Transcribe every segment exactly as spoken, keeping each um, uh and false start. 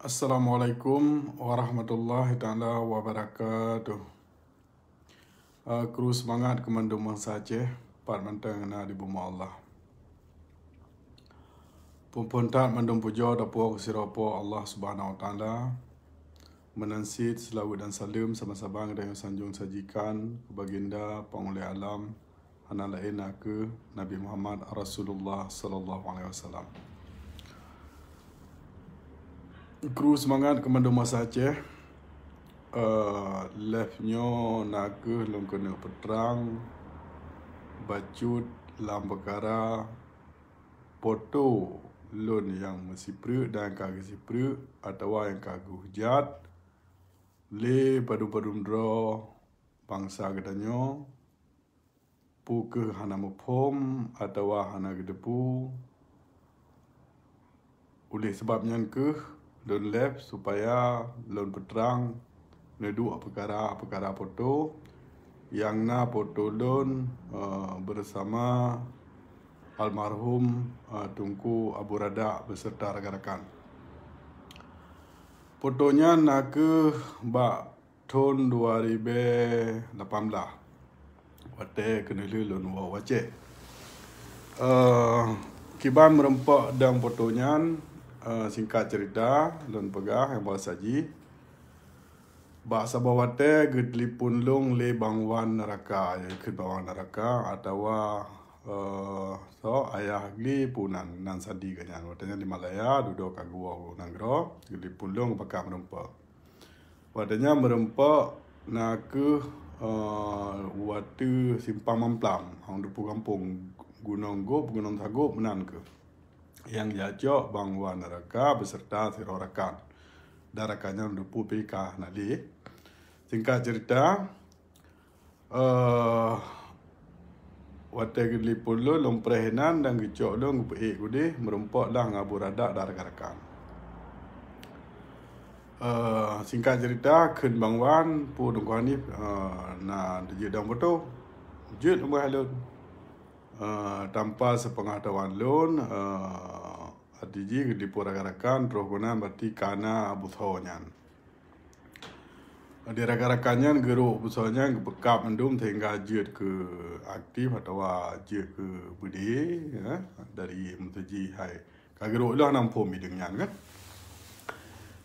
Assalamualaikum warahmatullahi taala wabarakatuh. Uh, kru seumangat keu mandum bansa Aceh, pat mantong na di bumoe Allah. Phon-phon that mandum pujoe tapuwoe keu sidroe Po Allah Subhanahu Wa Taala. Meunan cit seulaweuet dan saleuem sama-sama geutanyoe sanjong sajikan keu Baginda Panghulèe Alam, hana laén na kheueh Nabi Muhammad Rasulullah sallallahu alaihi wasallam. Kru seumangat keu mandum bansa Aceh. Eh, live nyoe na kheueh lôn keuneuk peutrang bacut lam peukara poto lôn nyang meusipreuk dan ka geusipreuk atawa nyang ka geuhujat lé padum-padum droe bansa geutanyoe, peu kheueh hana muphom atawa hana geuteupeue. Uléh sabab nyan kheueh lôn live supaya lôn peutrang neuduek peukara-peukara poto nyang na poto lôn, eh, bersama almarhum, eh, Teungku Abu Radak beserta rakan-rakan. Poto nyan na kheueh bak thon dua ribèe lapan blah, watèe keuneulheueh lôn woe u Aceh. Eh, kiban meureumpok dong poto nyan, eh, singkat cerita, lôn peugah nyang bahasa jih. Bak saboh watèe geutelepon lôn lé Bang Wan Naraka, ya, kheun Bang Wan Naraka atawa, eh, so, Ayah Gli pu nan, nan sandi geuh nyan. Watèe nyan di Malaya, dudoe ka geuwoe u nanggroe, geutelepon lôn bak meureumpok. Watèe nyan meureumpok na kheueh, eh, u ateueh Simpang Mamplam, hong dupu gampông Gunong Gop, Gunong Sagop meunan kheueh. Nyang jak cok Bang Wan Naraka beserta sidroe rakan. Dan rakan nyan dupu pih ka na lé. Singkat cerita, Eh, watèe geutelepon lôn, lôn preh inan dan geucok lôn geupeuék keudéh, meureumpok lah ngon Abu Radak dan rakan-rakan. Eh, singkat cerita, kheun Bang Wan, pu Teungku Hanif, eh, na jeuet dong poto. Jeuet lôn beuh lôn. Eh, tanpa sepengetahuan lôn, eh, arti jih geutelepon rakan-rakan, troh keunan berarti ka na Abu Tho nyan. Di rakan-rakan nyan geurok beusoe nyan geupeukab mandum sehingga jeuet keu aktif atawa jeuet keu beudé, ya, dari meuseujih hai. Ka geurok lheueh nam phom bideueng nyan kan.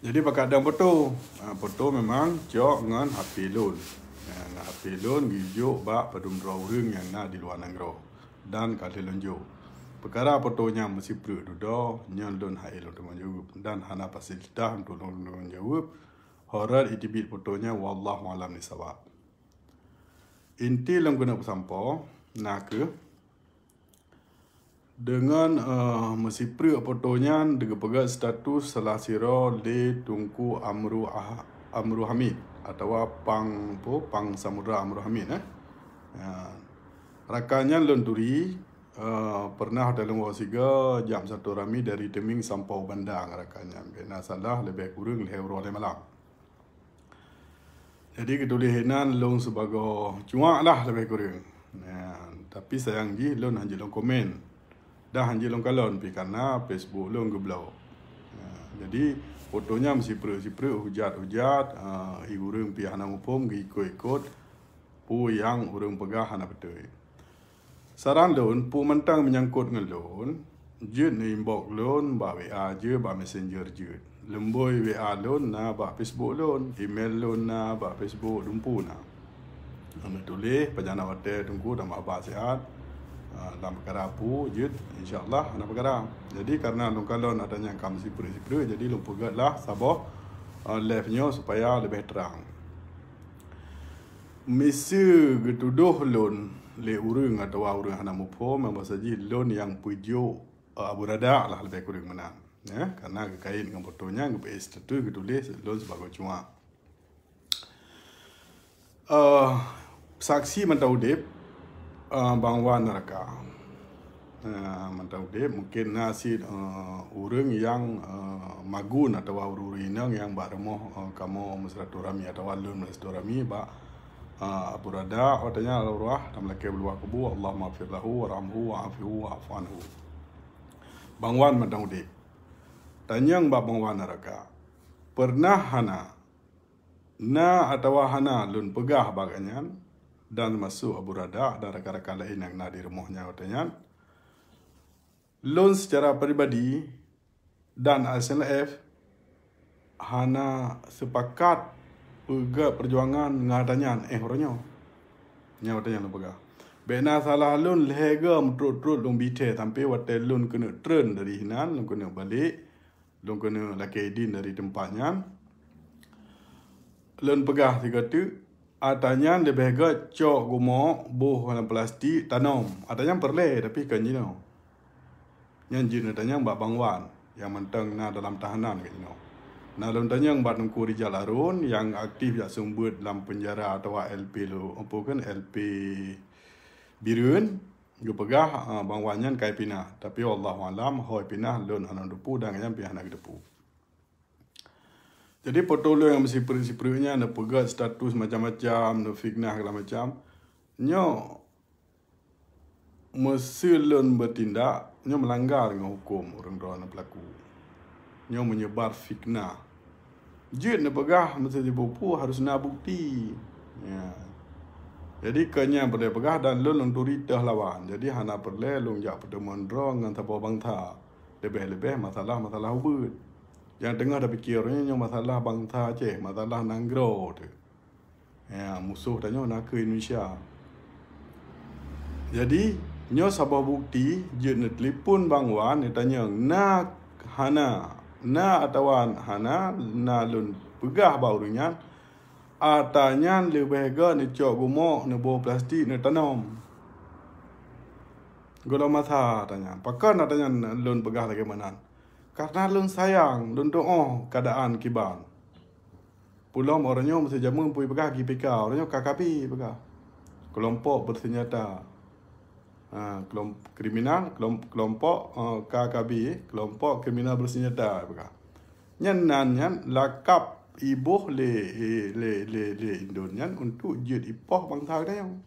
Jadi pakat dong poto. Ha, poto memang cok ngon H P lôn. Ya, ngon H P lôn geujok bak padum droe ureueng nyang na di luwa nanggroe. Dan ka lheueh lôn jok. Peukara poto nyan meusipreuk dudoe, nyoe lôn hai lôn tanggung jaweueb dan hana fasilitas untuk lôn tanggung jaweueb. Horot iteubiet poto nyan, wallahu a'lam bissawab. Inti lôn keuneuk peusampoe na kheueh, deungon, eh, meusipreuk poto nyan geupeugot status salah sidroe lé Teungku Amru Ah-, Amru Hamid atawa Pang, po, Pang Samudra Amru Hamid, eh. Ya. Rakan nyan lôn turi, eh, pernah watèe lôn woe sigoe jak silaturahmi dari Teumieng sampoe u Banda ngon rakan nyan. Bèk na salah leubeh kureueng lhèe uroe lhèe malam. Jadi geutuléh inan lôn sibagoe cuak lah leubeh kureueng. Nah, tapi sayang jih lôn hanjeuet lôn komen. Dan hanjeuet lôn kalon pih karena Facebook lôn geubloe. Nah, jadi poto nyan meusipreuk-sipreuk, hujat-hujat, ah, i ureueng pih hana muphom geuikot-ikot peue nyang ureueng peugah hana beutôi. Saran lôn, peue mantong meunyangkot ngon lôn, jeuet neu-inbox lôn bak W A jeuet, bak messenger jeuet. Leumbôi W A lôn na bak Facebook lôn, email lôn na bak Facebook, dumpeue na. Neutuléh, pajan na watèe Teungku dan Baba siat, ah, lam peukara peue jeuet, insya Allah hana peukara. Jadi, karena lôn kalon ata nyang ka meusipreuk-sipreuk, jadi lôn peugöt lah saboh, ah, live nyoe supaya leubeh trang. Miseue geutudoh lôn lé ureueng atawa ureueng hana muphom, nyang bahasa jih lôn nyang peujok, eh, Abu Radak lah leubeh kureueng meunan, ya, karena geukait ngon poto nyan, geupeu status geutuléh lôn sibagoe cuak. Eh, saksi mantong udép, eh, Bang Wan Naraka. Eh, mantong udép, mungken na cit, eh, ureueng nyang, eh, magun atawa ureueng-ureueng inong nyang bak rumoh, eh, kamoe meusilaturahmi atawa lôn meusilaturahmi bak, eh, Abu Radak, watèe nyan almarhum, dan meulakèe bak luwa kubu, Allahummaghfir lahu warhamhu wa'afihu wa'fu anhu. Bang Wan mantong udép. Tanyong bak Bang Wan Naraka. pernah hana na atawa hana lôn peugah bak nyan, dan masôk Abu Rada dan rakan-rakan laén nyang na di rumoh nyan watée nyan, lôn seucara pribadi dan S N L F hana seupakat peugét peujuangan ngon ata nyan éh uroe nyoe. Nyan watée nyan lôn peugah. Bék na salah lôn lhée goe meutrot-trot lôn bithée sampoe watée lôn keuneuk treun dari hinan, lôn keuneuk balek, lôn keuneuk lakée idin dari teumpat nyan. Lôn peugah sigoe teuk, ata nyan leubeh gét cok gumok, boh lam plastik, tanom. Ata nyan peureulée, tapi kon jinoe. Nyan jeuet neutanyong bak Bang Wan nyang mantong na dalam tahanan keu jinoe. Na lôn tanyong bak Teungku Rijal Harun nyang aktif jak seumeubeuet lam peunjara atawa L P lo, apa kan, L P Bireuen, geupeugah, ah, Bang Wan nyan ka ipinah. Tapi wallahu alam, ho ipinah lôn hana teupeu dan nyan pih hana geuteupeue. Jadi, foto lôn nyang meusipreuk-sipreuk nyan, neupeugét status macam-macam, neufitnah segala macam. Nyoe, meuseu lôn beutindak, nyoe meulanggar ngon huköm ureuëng droe nyang peulaku. Nyoe meunyebar fitnah. Jeuet neupeugah meuseu jipeue-peue harus na bukeuti. Ya. Jadi, keu nyan peureulée peugah dan lôn lôn turi teuh lawan. Jadi, hana peureulée lôn jak peuteumon droe ngon saboh bansa. Leubeh-leubeh masalah-masalah ubeut. Nyang teungoh tapike uroe nyoe masalah bansa Aceh, masalah nanggroe teuh. Ya, musoh tanyoe na keu Indonesia. Jadi, nyoe saboh bukeuti jeuet neutelepon Bang Wan, neutanyong na hana, na atawa hana, na lôn peugah bak ureuëng nyan, ata nyan leubeh gét neucok gumok, neuboh plastik, neutanom. Gohlom masa ata nyan. Pakon ata nyan lôn peugah lagée meunan? Karena lôn sayang, lôn tuoh keuadaan kiban. Peulom uroe nyoe meuseujameun pui peugah G P K, uroe nyoe K K B peugah. Keulompok beuseunjata. Ha, kelom-, kriminal, kelom-, kelompok, eh, K K B, kelompok kriminal beuseunjata peugah. Nyan nan nyan lakab iboh lé, lé, lé, lé indon nyan untuk jeuet ipoh bansa geutanyoe.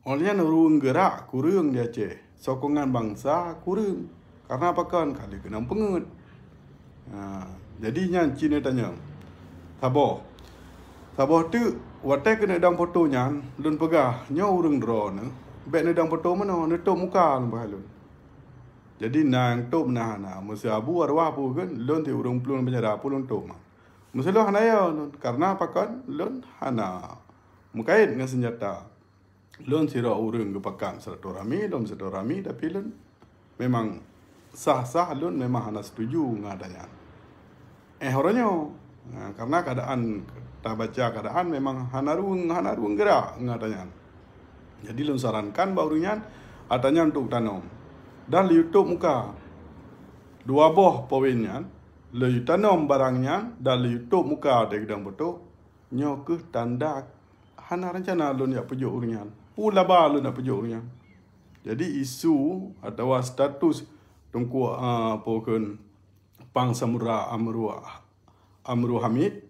Óh lheueh nyan ureuëng geurak kureueng di Aceh, sokongan bansa kureueng. Karena pakon? Ka lheueh keunong peungeuet. Ha, jadi nyan cit neutanyong. Saboh. Saboh teuk, watée keuneuk dong foto nyan, lôn peugah, nyoe ureuëng droeneuh, bék neudong foto meunoe, neutôb muka lôn peugah lôn. Jadi na nyang tôb na hana, meuseu Abu Arwah peue kheun, lôn si ureuëng plueng peunjara peue lôn tôb ma. Meuseu lôn hana yo lôn, karena pakon? Lôn hana meukait ngon seunjata. Lôn sidroe ureuëng geupakat silaturahmi, lôn silaturahmi, tapi lôn memang sah-sah, lôn memang hana setuju ngon ata nyan. Éh, uroe nyoe, nah, karena keadaan, tabaca keadaan memang hana rueng, hana rueng geurak ngon ata nyan. Jadi lôn sarankan bak ureuëng nyan, ata nyan untuk tanom. Dan lôn yue tôb muka. Dua boh poin nyan, lôn yue tanom barang nyan dan lôn yue tôb muka watée geudong foto, nyoe kheueh tanda hana rencana lôn jak peujok ureuëng nyan. Peue laba lôn jak peujok ureuëng nyan. Jadi isu atawa status Teungku, ah, apa kheun, Pang Samudra Amru, Amru Hamid,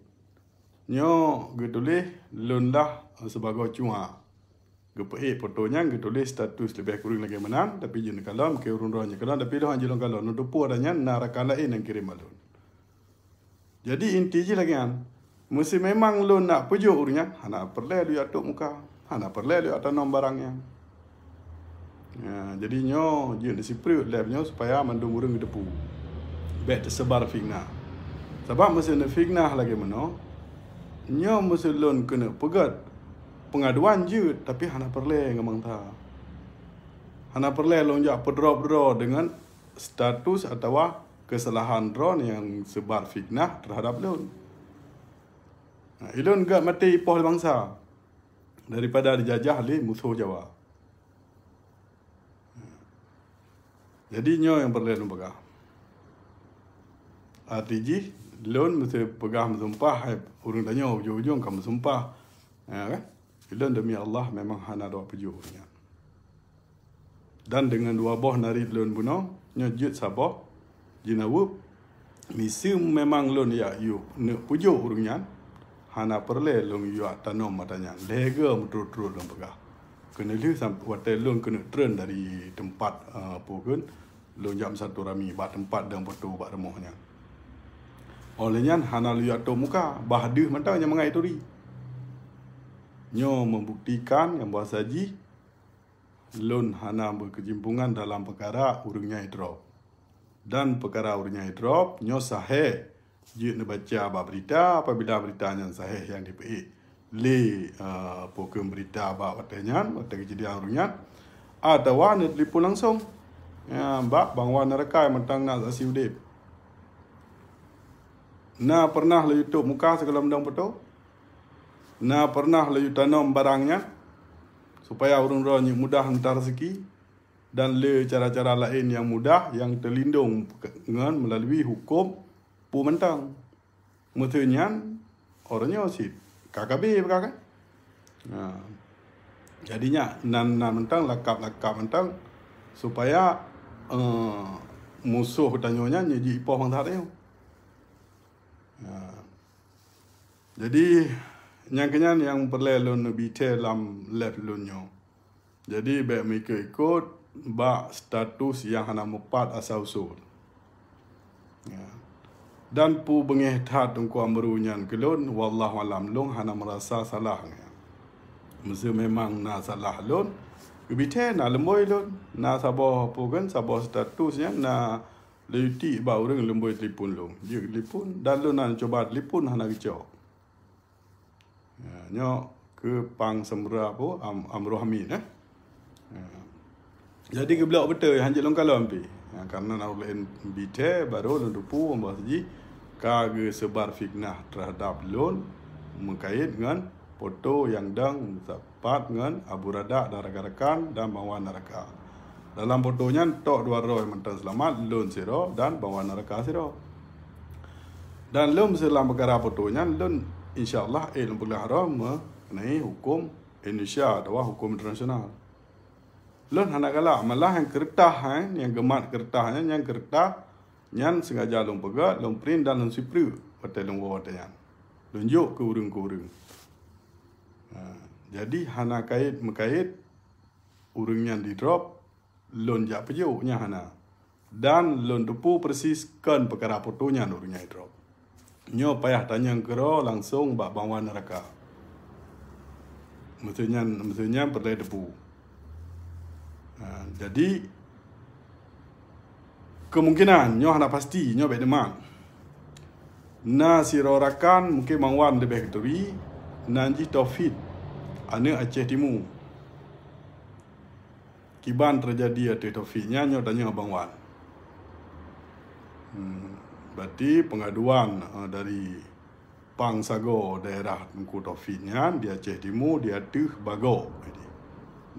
nyoe geutuléh lôn lah sibagoe cuak. Geupeuék foto nyan, geutuléh status leubeh kureueng lagée meunan, tapi jeuet neukalon keu ureuëng droe nyan kalon, tapi lôn hana jilôn kalon, lôn teupeue ata nyan na rakan laén nyang kirém bak lôn. Jadi inti jih lagée nyan, meuseu memang lôn nak peujok ureuëng nyan, hana peureulée lôn jak tôb muka, hana peureulée lôn jak tanom barang nyan. Ya, jadi nyoe jeuet neusipreuk lé nyoe supaya mandum ureuëng geuteupeue. Bék teuseubar fitnah. Sabab meuseu neufitnah lagée meunoe, nyoe meuseu lôn keuneuk peugét peungaduan jeuet, tapi hana peureulée ngon bansa. Hana peureulée lôn jak peudrob droe deungon status atawa keusalahan droe nyang seubar fitnah teuhadap lôn. Nah, ilôn gét maté ipoh lé bansa daripada dijajah lé musoh Jawa. Jadi nyoe nyang peureulée lôn peugah. Arti jih, lôn meuseu peugah meusumpah, hai ureuëng tanyoe ujong-ujong ka meusumpah. Ya kan? Ilôn demi Allah memang hana dua peujok nyan. Dan deungon dua boh narit lôn bunoe, nyoe jeuet saboh, jeuet na weueb. Miseue memang lôn jak yue neuk peujok ureuëng nyan, hana peureulée lôn yue tanom ata nyan. Lhée goe meutrot-trot lôn peugah. Keuneulheueh sam-, watée lôn keuneuk treun dari teumpat, eh, apa kheun, lôn jak meusilaturahmi bak teumpat dong foto bak rumoh nyan. Óh lheueh nyan hana laju atôp muka, bah deuh mantong nyang mangat turi. Nyoe meubuktikan nyang bahasa jih lôn hana beukeusimpulan dalam peukara ureuëng nyang idrop. Dan peukara ureuëng nyang idrop nyoe sahé jeuet neubaca bak beurita apabila beurita nyan sahé nyang jipeuék lé, eh, peukeuh beurita bak watée nyan, watée keujadian ureuëng nyan, atawa neutelepon langsong, ya, bak Bang Wan Naraka nyang mantong na saksi udeb. Na pernah laju tôp muka sigohlom dong peutoe? Na pernah laju tanom barang nyan supaya ureuëng droe nyang mudah mita raseuki? Dan le cara-cara laén nyang mudah nyang teulindong ngon meulalu huköm peue mantong. Meuseu nyan, uroe nyoe cit ka kabe peugah kan? Ha. Jadi nyan nan, nan mantong lakab-lakab mantong supaya, eh, musoh tanyoe nyan nyoe jipoh bansa tanyoe. Ha. Jadi nyang keunyan nyang peureulée lôn neubi thée lam live lôn nyoe. Jadi bék meuikot-ikot bak status nyang hana meupat asai usul. Ya. Dan peue beungéh that Teungku Amru nyan keu lôn, wallahu alam, lôn hana meurasa salah. Meuseu memang na salah lôn, geubithée na leumbôi lôn, na saboh peue kan, saboh status nyan na leuti bak ureuëng leumbôi telepon lôn. Jeuet telepon dan lôn na cuba telepon hana geucok. Ya, nyoe keu pang seumra peue, Am-, Amrul Hamid, eh. Ya. Jadi geubloe beutôi, hanjeuet lôn kalon pih. Ya, karena na ureuëng laén bithée, baru lôn teupeu, bah siji ka geuseubar fitnah terhadap lôn meukait ngon foto nyang dang pat ngon Abu Radak dan rakan-rakan dan Bang Wan Naraka. Dalam foto nyan tok dua droe mantong seulamat, lôn sidroe dan Bang Wan Naraka sidroe. Dan lôn meuseulam peukara foto nyan, lôn insya Allah ék lôn peugah droe meukeunai huköm Indonesia atawa huköm internasional. Lôn hana galak, malah nyang keureutah, eh, nyang geumat keureutah nyan, nyang keureutah nyan sengaja lôn peugét, lôn print dan lôn sipreuk watée lôn woe watée nyan. Lôn jok keu ureuëng-ureuëng. Ha, jadi hana kait meukait ureuëng nyan didrop, lôn jak peujok nyan hana. Dan lôn teupeu persis kon peukara foto nyan ureuëng nyan idrop. Nyoe payah tanyong keudroe langsong bak Bang Wan Naraka. Meuseu nyan, meuseu nyan peureulée teupeu. Ha, jadi kemungkinan nyoe hana pasti, nyoe bék neumat. Na sidroe rakan mungken Bang Wan leubeh geuturi, nan jih Taufik, aneuëk Aceh Timu. Kiban teujadi ateueh Taufik nyan nyoe tanyong Bang Wan. Hmm, berarti pengaduan, eh, dari pang sagoe daerah Teungku Taufik nyan di Aceh Timu di ateueh Bagoe.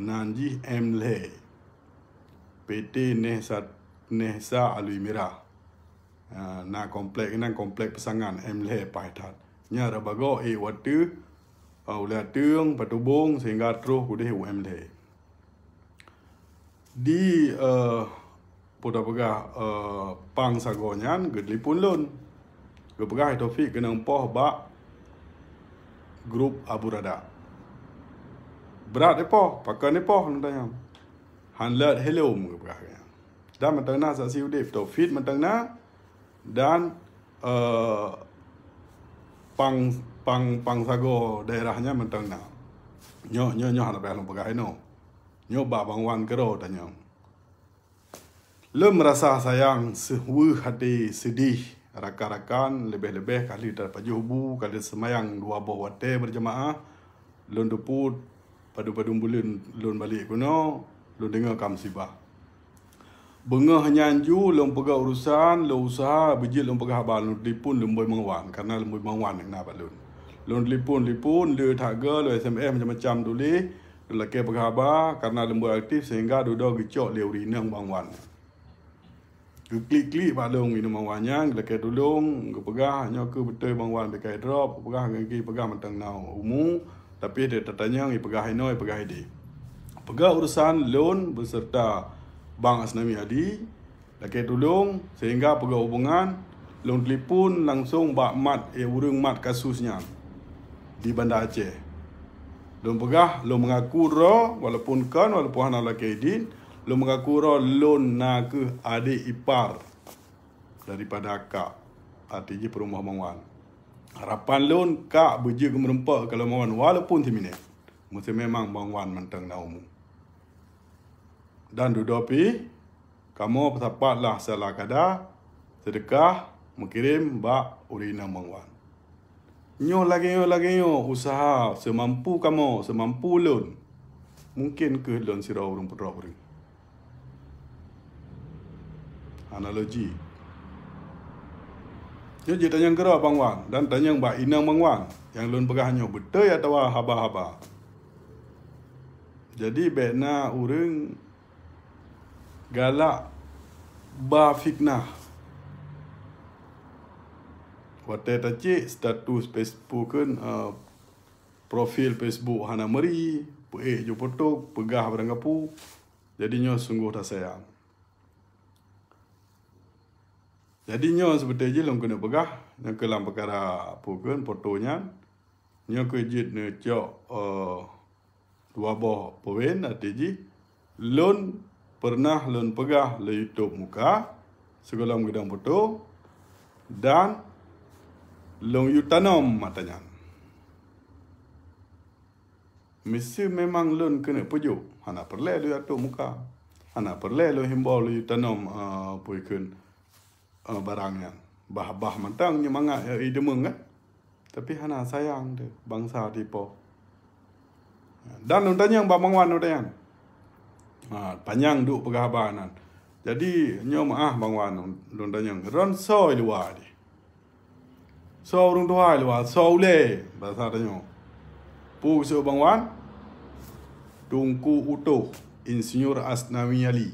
Nan jih M lhée. P T Nehsa, Nehsa Alui Mirah. Ha, na komplek, nan komplek peusangan M lhée paih that. Nyan rot Bagoe ék u ateueh, ha, Ulée Ateueng, Patubong sehingga troh keudeh u M lhée. Di, eh, peue tapeugah, eh, pang sagoe nyan geutelepon lôn. Geupeugah Taufik keuneuk poh bak grup Abu Radak. Brat ipoh, pakon ipoh lôn tanyong. Han leuet helom geupeugah nyan. Dan mantong na saksi udeb, Taufik mantong na, dan, eh, pang, pang, pang sagoe daerah nyan mantong na. Nyoe, nyoe, nyoe hana payah lôn peugah inoe. Nyoe bak Bang Wan keudroe tanyong. Lôn meurasa sayang, seuweuh até, seudeh rakan-rakan, leubeh-leubeh ka lheueh tapajoh bu, ka lheueh seumayang dua boh watée beurjamaah. Lôn teupeu padum-padum buleuen lôn balek keunoe, lôn deungoe ka musibah. Beungoh nyan ju lôn peugah urosan, lôn useuha beujeuet lôn peugah haba, lôn telepon lôn boi Bang Wan, kareuna lôn boi Bang Wan nyang na bak lôn. Lôn telepon-telepon, le that goe, lôn S M S macam-macam tuléh, lôn lakée peugah haba, kareuna lôn boi aktif sehingga dudoe geucok lé ureuëng inong Bang Wan. Geuklik-klik bak lôn inong Bang Wan nyan, geulakée tulông, geupeugah nyoe keuh beutôi Bang Wan bèk ka idrop, geupeugah ngon geupeugah mantong na umu, tapi dek tatanyong ipeugah inoe, ipeugah ideh. Peugah urosan lôn beuseurta Bang Asnawi Ali, lakée tulông sehingga peugah hubungan, lôn telepon langsong bak mat, eh, ureuëng mat kasus nyan di Banda Aceh. Lôn peugah, lôn meungaku droe, walaupun kon, walaupun hana lakée idin, lôn meungaku droe lôn na kheueh adek ipar daripada akak Arti jih peurumoh Bang Wan. Harapan lôn ka beujeuet keu meureumpok keu lôn Bang Wan walaupun siminét. Meusé memang Bang Wan mantong na umu. Dan dudoe pih, kamoe peusapat lah salah kada, seudeukah, meukirém bak ureueng inong Bang Wan. Nyoe lagée nyoe, lagée nyoe, useuha seumampu kamoe, seumampu lôn. Mungken kheueh lôn sidroe ureueng peudrob ureueng. Analogi. Nyoe jeuet tanyong keudroe Bang Wan dan tanyong bak inong Bang Wan nyang lôn peugah nyoe beutôi atawa haba-haba. Jadi bék na ureueng galak ba fitnah. Watée tacek status Facebook kan, eh, profil Facebook hana meuri, peuék ju foto, peugah barang kapeue. Jadi nyoe sunggoh tasayang. Jadi nyoe seubeutôi jih lôn keuneuk peugah, nyang keu lam peukara peue kheun foto nyan, nyoe keuh jeuet neucok, eh, dua boh poin, arti jih, lôn peureunah lôn peugah lôn yue tôb muka sigohlom geudong foto dan lôn yue tanom mata nyan. Meusé memang lôn keuneuk peujok, hana peureulée lôn yue tôb muka. Hana peureulée lôn himbau lôn yue tanom, eh, peue kheun, eh, barang nyan. Bah-bah mantong nyoe mangat, eh, ideumeung kan. Tapi hana sayang teuh bansa tipo. Dan lôn tanyong bak Bang Wan lôn tanyong. Ha, panyang duek peugah haba nan. Jadi nyoe meuah Bang Wan lôn tanyong. Ron soe luwa deh. Soe ureueng tuha luwa, soe ulée, basa tanyoe. Peue geuseuôt Bang Wan? Teungku Utoh, Insinyur Asnawi Ali.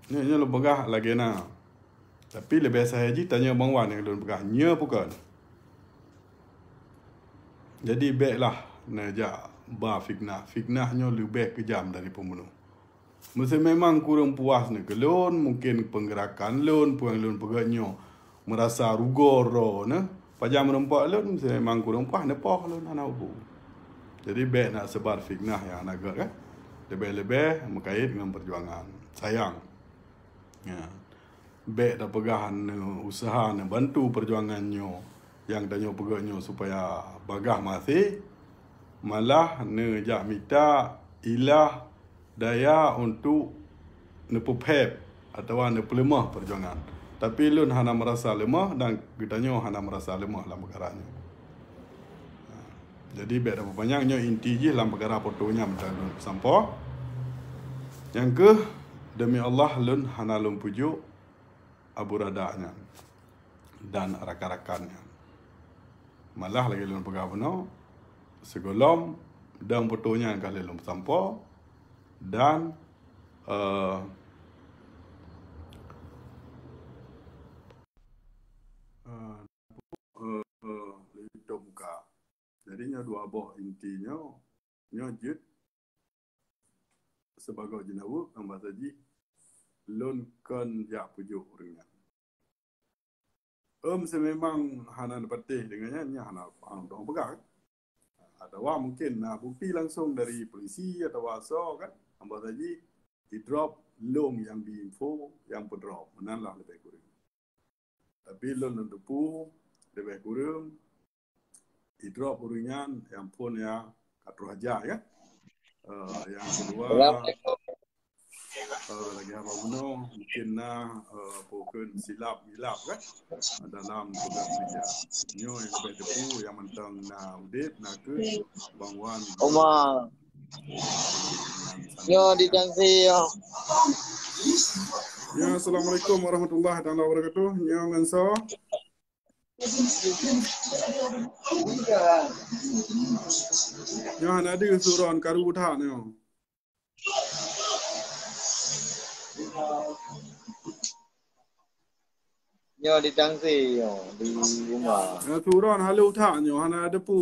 Nyoe, nyoe lôn peugah lagée na. Tapi leubeh sahé jih tanyoe Bang Wan nyang lôn peugah, nyoe peue kon. Jadi béklah neujak ba fitnah. Fitnah nyoe leubeh keujam dari pembunuh. Meusé memang kureueng puas neuh keu lôn, mungken peungeurakan lôn, peue nyang lôn peugah nyoe meurasa rugoe droeneuh. Pajan meurumpok lôn, meusé memang kureueng puas neupoh lôn hana ubu. Jadi bék na seubar fitnah nyang hana gét kan. Leubeh-leubeh meukait ngon peujuangan. Sayang. Ya. Bék tapeugah neuusaha neubantu peujuangan nyoe nyang tanyoe peugah nyoe supaya bagah maté, malah neujak mita ilah daya untuk neupeuphet atawa neupeuleumoh peujuangan. Tapi lôn hana meurasa leumoh dan geutanyoe hana meurasa leumoh lam peukara nyoe. Jadi bék tapeupanjang, nyoe inti jih lam peukara foto nyan mantong lôn peusampoe. Nyang keuh, demi Allah lôn hana lôn peujok Abu Rada nyan dan rakan-rakan nyan. Malah lagée lôn peugah bunoe, sigohlom dang foto nyan ka lheueh lôn peusampoe dan, eh, eh, eh, leucok muka. Jadi nyoe dua boh inti nyoe, nyoe jeuet sibagoe jeunaweueb nyang basa jih lôn kon jak peujok ureuëng nyan. Em, seumemang hana neupatéh deungon nyan, nyan hana paham dong peugah. Atawa mungken na bukti langsong dari polisi atawa soe kan, nyang basa jih di drop lôn nyang bi info nyang peudrop, meunan lah leubeh kureueng. Tapi lôn lôn teupeu leubeh kureueng idrop ureuëng nyan nyang phon ya ka troh haja ya. Eh, nyang kedua, eh, lagée haba bunoe mungkin na, eh, pokon silap milap kan. Dalam tugas kerja. Nyoe nyang leubeh teupeu nyang mantong na udeb na keu Bang Wan. Oma. Nyoe di Tansi, yo. Ya, assalamualaikum warahmatullahi taala wabarakatuh. Nyoe ngon soe? Nyoe hana deuh suron karu that nyoe. Nyoe di Tansi, nyoe di rumah. Nyoe suron halo that nyoe hana teupeu.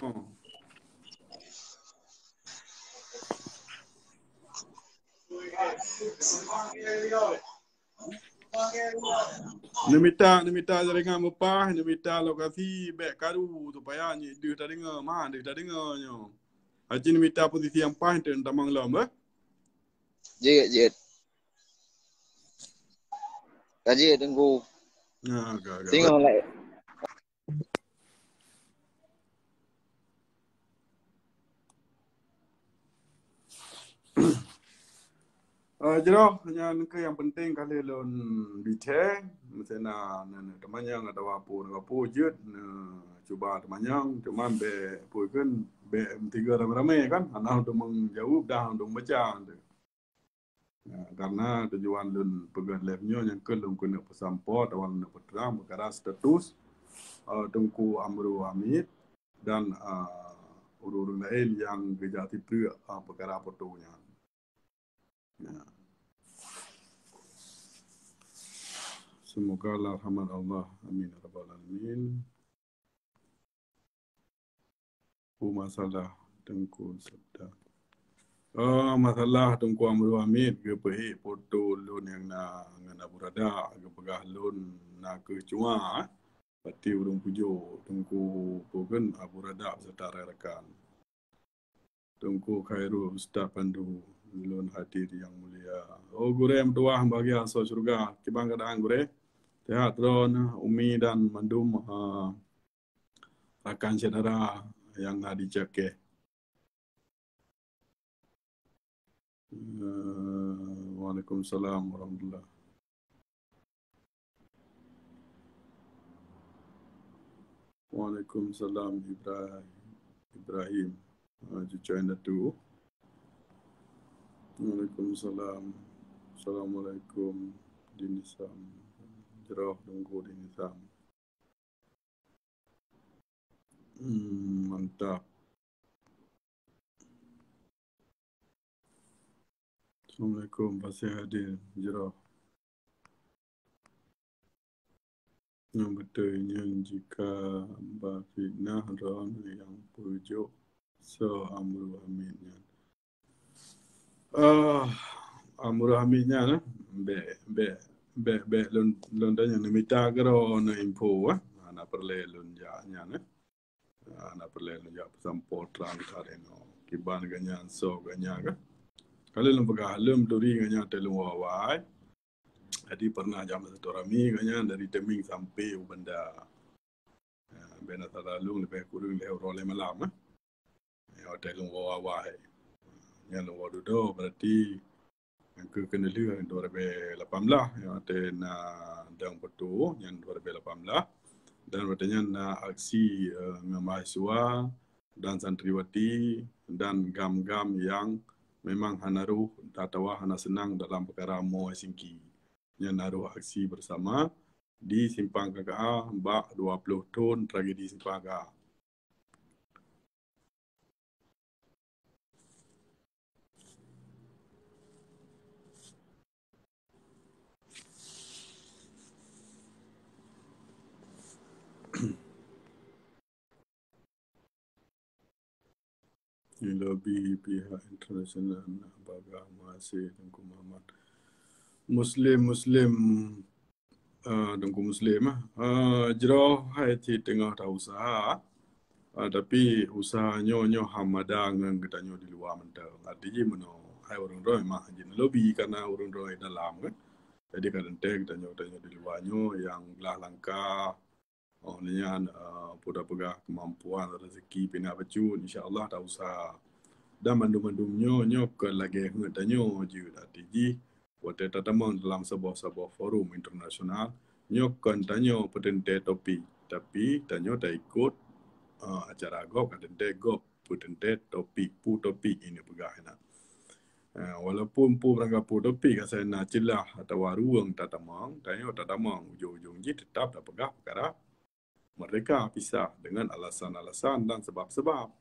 Neumita, neumita jaringan meupaih, neumita lokasi bék karu supaya nyoe deuh tadeungoe, man deuh tadeungoe nyoe. Aci neumita posisi nyang paih teuk tamong lom, eh? Jeuet, jeuet. Ka jeuet, Teungku. Ya, agak, agak. Singoh laén. Ah, jroh, nyan keuh nyang penting kali lôn bithée. Meusé na, na, na teumanyong atawa peue, peue jeuet, na cuba teumanyong, cuma bék peue kheun, bék meusigoe ramé-ramé kan, hana ureueng jaweueb dah ureueng baca. Ya, karena tujuan lôn peugah live nyoe nyang keu lôn keuneuk peusampoe atawa lôn peutrang peukara status, eh, Teungku Amru Hamid dan, eh, ureueng-ureueng laén nyang geujak sipreuk, eh, peukara foto nyan. Ya. Semoga lah rahmat Allah. Amin ya rabbal alamin. Peue masalah Teungku Sabda? Oh, masalah Teungku Amru Hamid geupeuék foto lôn nyang na ngon Abu Rada, geupeugah lôn nakeuh cuwa, eh. Pati ureueng pujoe, Teungku peue kheun Abu Rada beserta rakan-rakan. Teungku Khairul Ustaz Pandu, lôn hadir yang mulia. Oh, gurée meutuwah bahagia asoe syeuruga. Kiban keuadaan gurée? Sehat droeneuh, Umi dan mandum, ah, rakan syedara nyang na di Cakée. Eh, Waalaikumsalam warahmatullah. Waalaikumsalam Ibra-, Ibrahim. Ah, cucoe Datu. Waalaikumsalam. Assalamualaikum Dinisam. Jroh Teungku Dinisam. Hmm, mantap. Assalamualaikum, Pasé Hadir, jroh. Nyang beutôi nyan jika ba fitnah droeneuh nyang peujok soe Amru Hamid nyan. Ah, Amru Hamid nyan, eh, bék, bék, bék, bék lôn, lôn tanyong neumita keudroe neu info, eh. Hana peureulée lôn jak nyan, eh. Hana peureulée lôn jak peusampoe trang that inoe. Kiban geuh nyan, soe geuh nyan kah. Ka lheueh lôn peugah, lôn turi geuh nyan teuh lôn wawai. Jadi pernah jak meusilaturahmi geuh nyan dari Teumieng sampai u Banda. Ya, bina salalung leubeh kureueng lhée uroe lhée malam, eh. Ya, watée lôn woe awai. Nyan lôn woe dudoe, berarti nyang keu keuneulheueh dua ribée lapan belas, ya, watée na dang peutu, nyan dua ribée lapan belas. Dan watée nyan na aksi, eh, ngon mahasiswa dan santriwati dan gam-gam nyang memang hana roh atawa hana seunang dalam peukara moe singki. Nyan na roh aksi bersama di Simpang K K A bak dua ploh thon tragedi Simpang K K A. Dilobi pihak internasional na bagah meuhasé Teungku Muhammad. Muslim, Muslim, ah, Teungku Muslim, ah. Ah, jroh hai cit teungoh ta-useuha, ah, tapi useuha nyoe, nyoe ham mada ngon geutanyoe di luwa mantong. Arti jih meunoe, hai ureueng droe memang jinoe lobi karena ureueng droe dalam kan. Jadi kadang teuh geutanyoe, geutanyoe di luwa nyoe nyang glah langkah, oh, nyan, eh, peue tapeugah keumampuan rezeki pih na bacut, insya Allah ta-useuha. Dan mandum-mandum nyoe, nyoe kon lagée heuet tanyoe jeuet, arti jih watée tatamong dalam saboh-saboh forum internasional, nyoe kon tanyoe peuteuntée topik, tapi tanyoe taikot, eh, acara gob ka teuntée gob peuteuntée topik, peue topik ini peugah inan. Eh, walaupun peue barangkapeue topik asai na ceulah atawa ruweueng tatamong, tanyoe tatamong ujong-ujong jih teutap tapeugah peukara merdeka pisah dengan alasan-alasan dan sebab-sebab.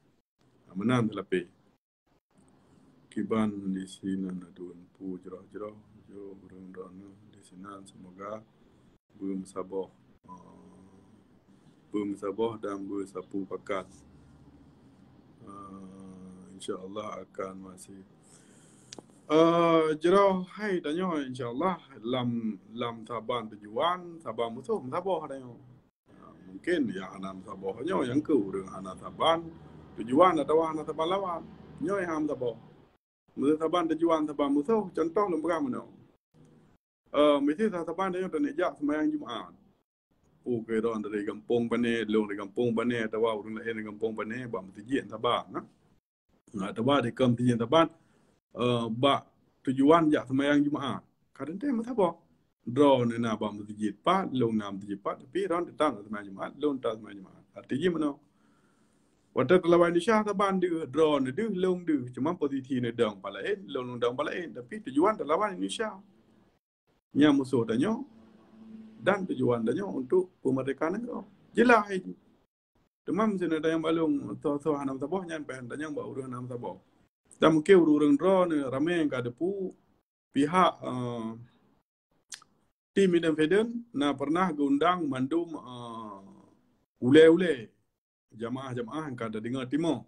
Meunan teulapeh. Kiban di sinan aduen peue jroh-jroh, jroh ureueng droeneuh di sinan, semoga beumeusaboh, eh, beumeusaboh dan beusapeue pakat. Eh, insya Allah akan masih, eh, jroh hai tanyoe, insya Allah lam, lam saban tujuan, saban musoh meusaboh tanyoe. Ha, mungkin nyang hana meusaboh nyoe nyang keu ureueng hana saban tujuan atawa hana saban lawan. Nyoe nyang hana meusaboh. Meuseu saban tujuan saban musoh, contoh lôn peugah meunoe. Eh, miseue saban tanyoe taneuk jak seumayang Jumat. Peue keu droe dari gampông pane, lôn dari gampông pane, atawa ureuëng laén dari gampông pane, bak meuseujid saban, nah. Nah, atawa di kaum meuseujid saban, eh, bak tujuan jak seumayang Jumaat. Kadang teuh meusaboh. Droe na bak meuseujid pat, lôn na meuseujid pat, tapi droe teutap seumayang Jumaat, lôn teutap seumayang Jumaat. Arti jih meunoe. Watée teulawan Indonesia saban deuh, droe deuh, lôn deuh. Cuma posisi neudong pat laén, lôn dong pat laén. Tapi tujuan teulawan Indonesia. Nyang musoh tanyoe dan tujuan tanyoe untuk peumeurdeka nanggroe. Jeulaih jih. Teuma meuseuneuk tanyong bak lôn, soe-soe hana meusaboh, nyan payah tanyong bak ureuëng hana meusaboh. Dan mungkin ureuëng droe ni ramé ka teupeue pihak, eh, tim independen na pernah geuundang mandum, eh, ulée-ulée, jamaah-jamaah nyang ka tadeungoe timoh.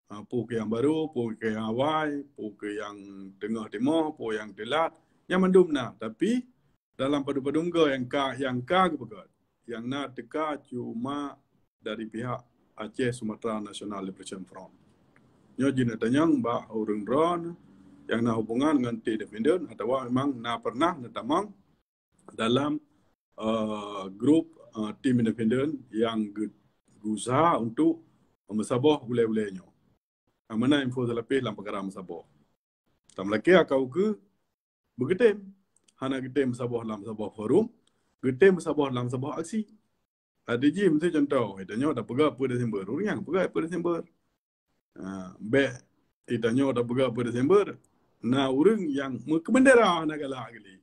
Ha, peue keu nyang barô, peue keu nyang awai, peue keu nyang teungoh timoh, peue nyang teulat, nyan mandum na. Tapi dalam padum-padum goe nyang ka, nyang ka geupeugöt, nyang na teuka cuma dari pihak Aceh Sumatra National Liberation Front. Nyoe jeuet neutanyong bak ureuëng droe nyang na hubungan ngon tim independen atawa memang na pernah neutamong dalam, eh, grup, eh, tim independen nyang geu-, geusaha untuk meusaboh ulée-ulée nyoe. Meunan info seulapeh lam peukara meusaboh. Tameulakée aka ukeue beugeutem. Hana geutem meusaboh lam saboh forum, geutem meusaboh lam saboh aksi. Tadi jih meusti contoh, tanyoe tapeugah peue Desember. Ureuëng nyang peugah peue Desember. Ha, bék tanyoe tapeugah peue Desember, na ureuëng nyang meukeubendera hana galak geuh lé.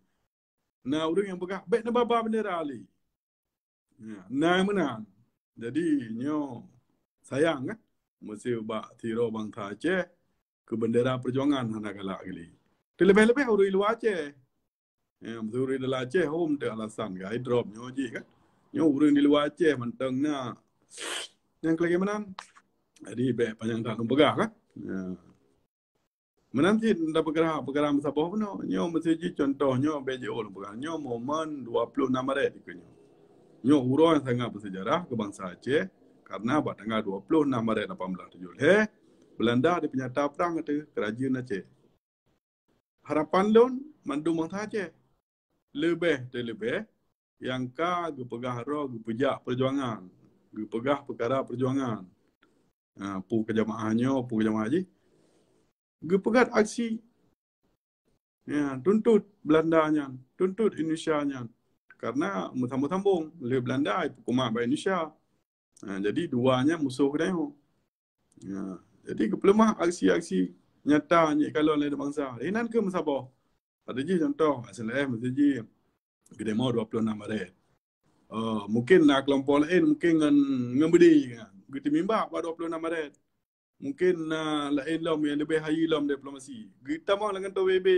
Na ureuëng nyang peugah bék neuba-ba bendera lé. Ya, na meunan. Jadi nyoe sayang kan, meuseu bak sidroe bansa Aceh keu bendera peujuangan hana galak geuh lé. Teuleubeh-leubeh ureuëng luwa Aceh. Ya, meuseu ureuëng dalam Aceh hom teu alasan gai drop nyoe jih kan. Nyoe ureuëng di luwa Aceh mantong na nyang keulagée meunan. Jadi bék panyang that lôn peugah kan. Ya. Meunan cit tapeugah peukara meusaboh bunoe. Nyoe meuseu jih contoh nyoe bék jiôh lôn peugah. Nyoe momen dua puluh enam Maret dikeue nyoe. Nyoe uroe nyang sangat beusejarah keu bansa Aceh karena bak tanggai dua puluh enam Maret lapan belas tujoh lhée, Belanda dipeunyata prang ateueh keurajeuen Aceh. Harapan lôn mandum bansa Aceh leubeh teuleubeh nyang ka geupeugah droe geupeujak peujuangan, geupeugah peukara peujuangan. Ha, peue keu jamaah nyoe, peue keu jamaah jih. Geupeugöt aksi. Ya, tuntut Belanda nyan, tuntut Indonesia nyan. Karena meusambong-sambong lé Belanda ipeukumat bak Indonesia. Ha, jadi dua nyan musoh geutanyoe. Ya, jadi geupeuleumah aksi-aksi nyata nyang jikalon lé bansa. Inan keuh meusaboh. Pada jih contoh, S L F meusti jih geudemo dua puluh enam Maret. Oh, mungkin na kelompok laén mungkin ngon, ngon beudé, geutimbimbak bak dua puluh enam Maret. Mungkin na laén lom nyang leubeh hayeue lom diplomasi. Geutamong lam kantô P B B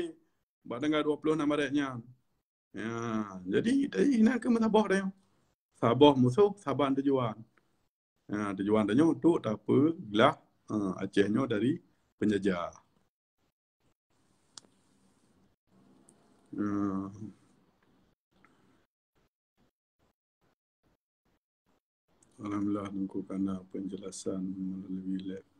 bak tanggai dua puluh enam Maret nyan. Ya, jadi, jadi inan keuh meusaboh tanyoe. Saboh musoh, saban tujuan. Ya, tujuan tanyoe untuk tapeuglah, eh, Aceh nyoe dari penjajah. Eh, Alhamdulillah, Teungku ka na penjelasan melalui live.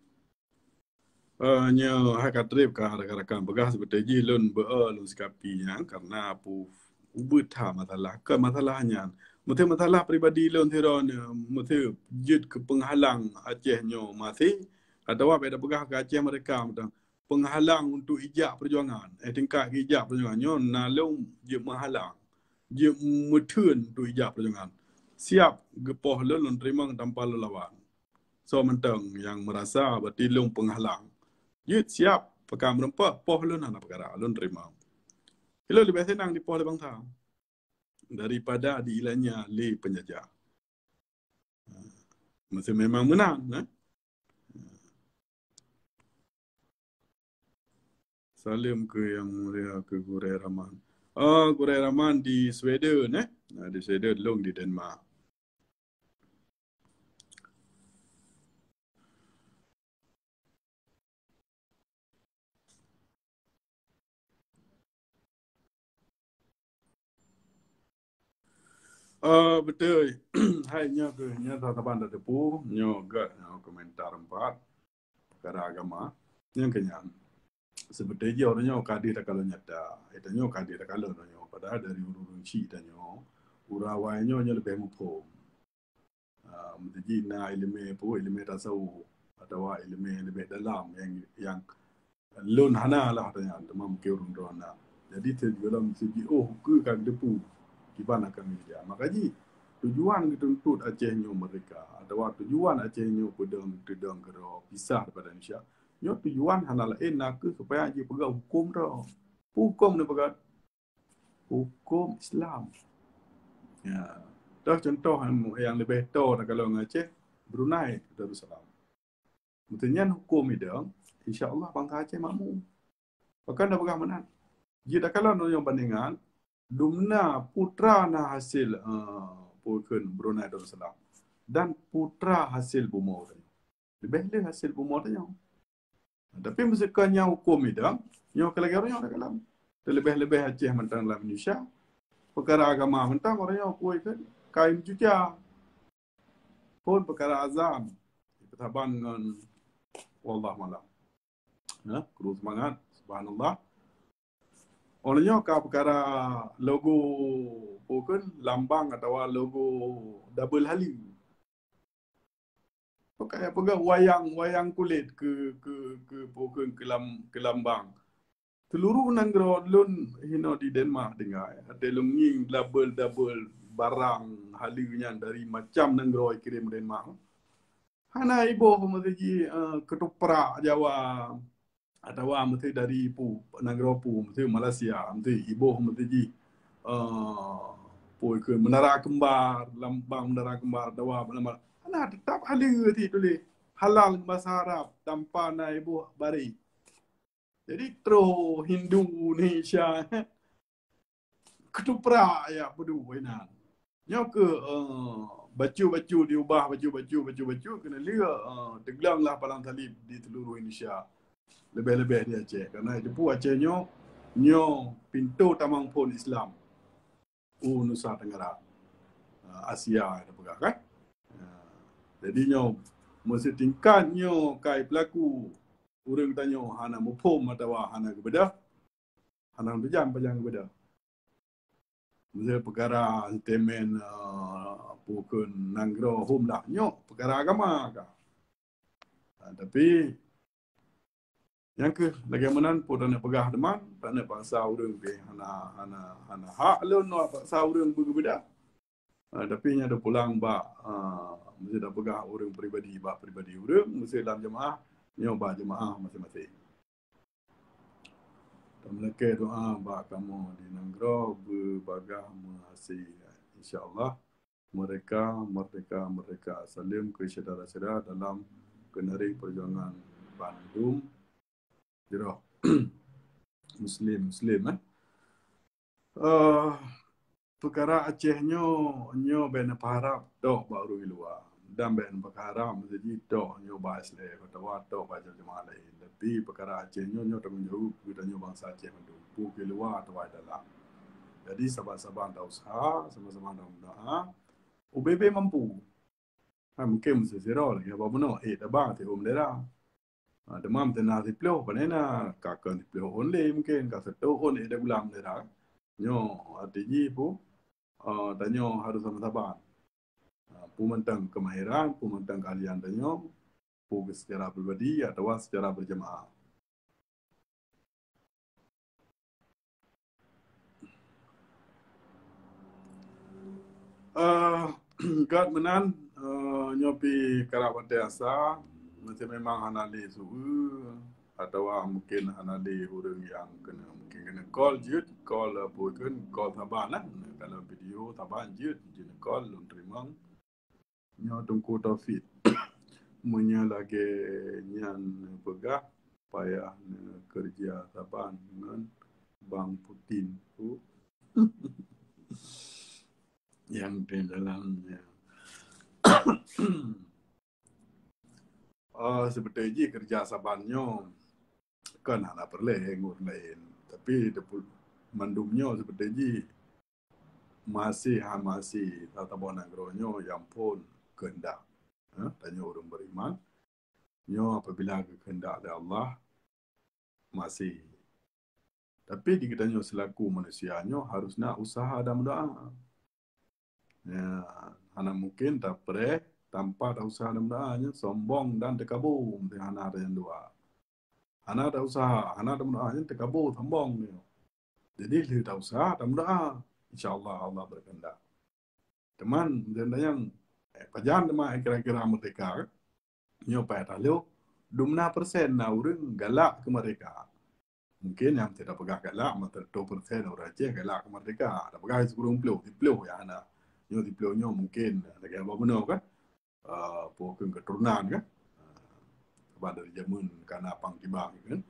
Eh, nyoe hai ka treb ka rakan-rakan peugah, seubeutôi jih lôn beu-e lôn sikapi nyan karena peue, ubit that masalah. Kon masalah nyan. Meusti masalah pribadi lôn sidroe nyoe, meusti jeuet keu peunghalang Aceh nyoe maséh, atawa bèk tapeugah keu Aceh merdeka mantong. Peunghalang untuk ijak peujuangan. Eh, tingkat ijak peujuangan nyoe na lôn jeuet meuhalang, jeuet meutheun untuk ijak peujuangan. Siap geupoh lôn, lôn teurimong tanpa lôn lawan. Soe mantong nyang meurasa berarti lôn peunghalang, jeuet siap pakat meureumpok, poh lôn hana peukara, lôn teurimong. Ilôn leubeh seunang dipoh lé bansa daripada diilanya lé peunjajah. Meuseu memang meunan, eh? Saleuem keu Yang Mulia keu Gurèe Raman. Oh, Gurèe Raman di Sweden, eh? Nah, di Sweden, lôn di Denmark. Eh, beutôi. Hai, nyoe keuh, nyoe saban tateupeue, nyoe gèt, nyoe komentar empat peukara agama. Nyang keunyan, seubeutôi jih uroe nyoe ka deuh takalon nyata. Tanyoe ka deuh takalon uroe nyoe. Padahai dari ureueng-ureueng chik tanyoe, Urawai nyoe, nyoe leubeh muphom. Ah, meuteujih na ileumèe peue, ileumèe tasawuf atawa ileumèe leubeh dalam nyang, nyang lôn hana lah tanya, teuma mungkin ureueng droe na. Jadi, sigohlom sijiôh keu ka geuteupeue kiban akan geujak. Maka jih, tujuan geutuntot Aceh nyoe merdeka atawa tujuan Aceh nyoe peudong, teudong keudroe pisah daripada Indonesia, nyoe tujuan hana laén nakeuh supaya jipeugah huköm droe. Huköm neupeugah huköm Islam. Ya. Toh contoh nyang leubeh toe takalon ngon Aceh, Brunei Darussalam. Meunyoe nyan huköm idong, insya Allah bansa Aceh makmu. Pakon tapeugah meunan? Jeuet takalon nyoe bandingan, dumna putra na hasil, eh, peue kheun Brunei Darussalam dan putra hasil bumoe tanyoe. Leubeh le hasil bumoe tanyoe. Tapi meuseuka nyan huköm idong, nyoe ka lagèe ureueng nyoe takalon. Teuleubeh-leubeh Aceh mantong lam Indonesia. Peukara agama mantong ureueng nyoe peue kheun, kain cuca. Phôn peukara azan, peusaban ngon wallahu alam. Ya, kru seumangat, subhanallah. Óh lheueh nyoe ka peukara logo, peue kheun, lambang atawa logo double haleue. Peukara peugah wayang, wayang kulét keu, keu, keu, peue kheun, keu lam-, keu lambang. Seuluruh nanggroe lôn hinoe di Denmark tinggai, até lôn ngieng double-double barang haleue nyan dari macam nanggroe ikirém Denmark. Hana iboh meuseujih, eh, keutuprak Jawa atawa meuseujih dari pu, nanggroe pu, meuseujih Malaysia, meuseujih iboh meuseujih, eh, peue kheun Menara Kembar, lambang Menara Kembar, atawa lambang, hana, teutap haleue cit tuléh halal bahasa Arab tanpa na iboh baré. Jadi, troh Hindu Indonesia, keutuprak ya peuduek inan. Nyoe keuh, eh, bacut-bacut diubah, bacut-bacut, bacut-bacut, keuneulheueh, eh, teugleng lah palang saleb di seuluruh Indonesia. Leubeh-leubeh di Aceh. Karena itu Aceh nyoe, nyoe pintoe tamong phôn Islam u Nusa Tenggara, eh, Asia, kita peugah kan. Eh, jadi nyoe, meuseutingkat nyoe kai peulaku ureueng tanyoe hana muphom atawa hana geubeudôh, hana teujan pajan geubeudôh. Meuseuti peukara sentimen, eh, peue kheun nanggroe hom lah nyoe, peukara agama ka. Ha, tapi, nyang keuh lagèe meunan pun taneuk peugah teuma, taneuk paksa ureueng pih hana, hana, hana hak lôn paksa ureueng beugeubeudah. Ah, tapi nyan teupulang bak, ah, meuseuti tapeugah ureueng pribadi, bak pribadi ureueng, meuseuti lam jeumaáh, nyoe bak jeumaáh maséng-maséng. Tameulakèe doa bak kamoe di nanggroe beubagaih meuhasé. Insya Allah, merdeka, merdeka, merdeka. Saleuem keu syedara-syedara dalam keunarék peujuangan bandum. Jroh. Muslim, Muslim, eh. Eh, peukara Aceh nyoe, nyoe bèk neupeuharab tok bak ureueng luwa. Dan bèk neupeuharab meuseuti tok nyoe bak S D F atawa tok bak jeumaáh laén. Tapi peukara Aceh nyoe, nyoe tanggong jaweueb geutanyoe bansa Aceh mandum, peue keu luwa atawa dalam. Jadi, saban-saban ta useuha, saban-saban ta meudoá, ubé-bé mampu. Ha, mungken meuseuti sidroe lagèe haba bunoe, eh, tabang siuem daerah. Ha, teuma meuseuti na siplôh, pane na, ka kon siplôh ôn lé mungken, ka seutoh ôn ék dagulam daerah. Nyoe, arti jih peue, eh, tanyoe harôh saban-saban. Ha, peue mantong keumahiran, peue mantong keahlian tanyoe, peue secara pribadi atawa secara berjamaah. Eh, gèt meunan, eh, nyoe pih karab watèe asa, meuseuti memang hana lé su-, atawa mungken hana lé ureueng nyang keuneuk, mungken keuneuk call jeuet, call, eh, peue kheun, call saban lah. Kalau video saban jeuet, jeuet call, lôn teurimong. Nyoe Teungku Taufik. Meunyoe lagèe nyan neupeugah, payah neukeureuja saban ngon Bang Putin. Huh. Nyang di dalamnya. Oh, seubeutôi jih keureuja saban nyoe kon hana peureulèe ngon ureueng laén. Tapi teupeu-, mandum nyoe seubeutôi jih masih, ha, masih, taboh nanggroe nyoe nyang phon keuheundak. Ha, tanyoe ureueng beriman, nyoe apabila geukeuheundak lé Allah, masih. Tapi di geutanyoe seulaku manusia nyoe harus na usaha dan meudoá. Ya, hana mungkin tapreh tanpa ta useuha dan meudoa, nyan sombong dan teukabô, meusti hana ta nyan dua. Hana ta useuha, hana ta meudoa, nyan teukabô, sombong nyoe. Jadi lheueh ta useuha, ta meudoa, insya Allah, Allah berkehendak. Teuma, meunan nyang, eh, pajan teuma kira-kira merdeka, nyoe payah tahlok, dumna persen na ureuëng galak keu merdeka. Mungkin nyang meusti tapeugah galak, meuteuratoh persen ureuëng Aceh galak keu merdeka. Tapeugah sikureueng ploh, siplôh nyang hana. Nyoe siplôh nyoe mungkin lagée abah bunoe kan. Ah, peue kheun keuturonan kan. Ah, sabab dari jameun ka na pang tibang kan.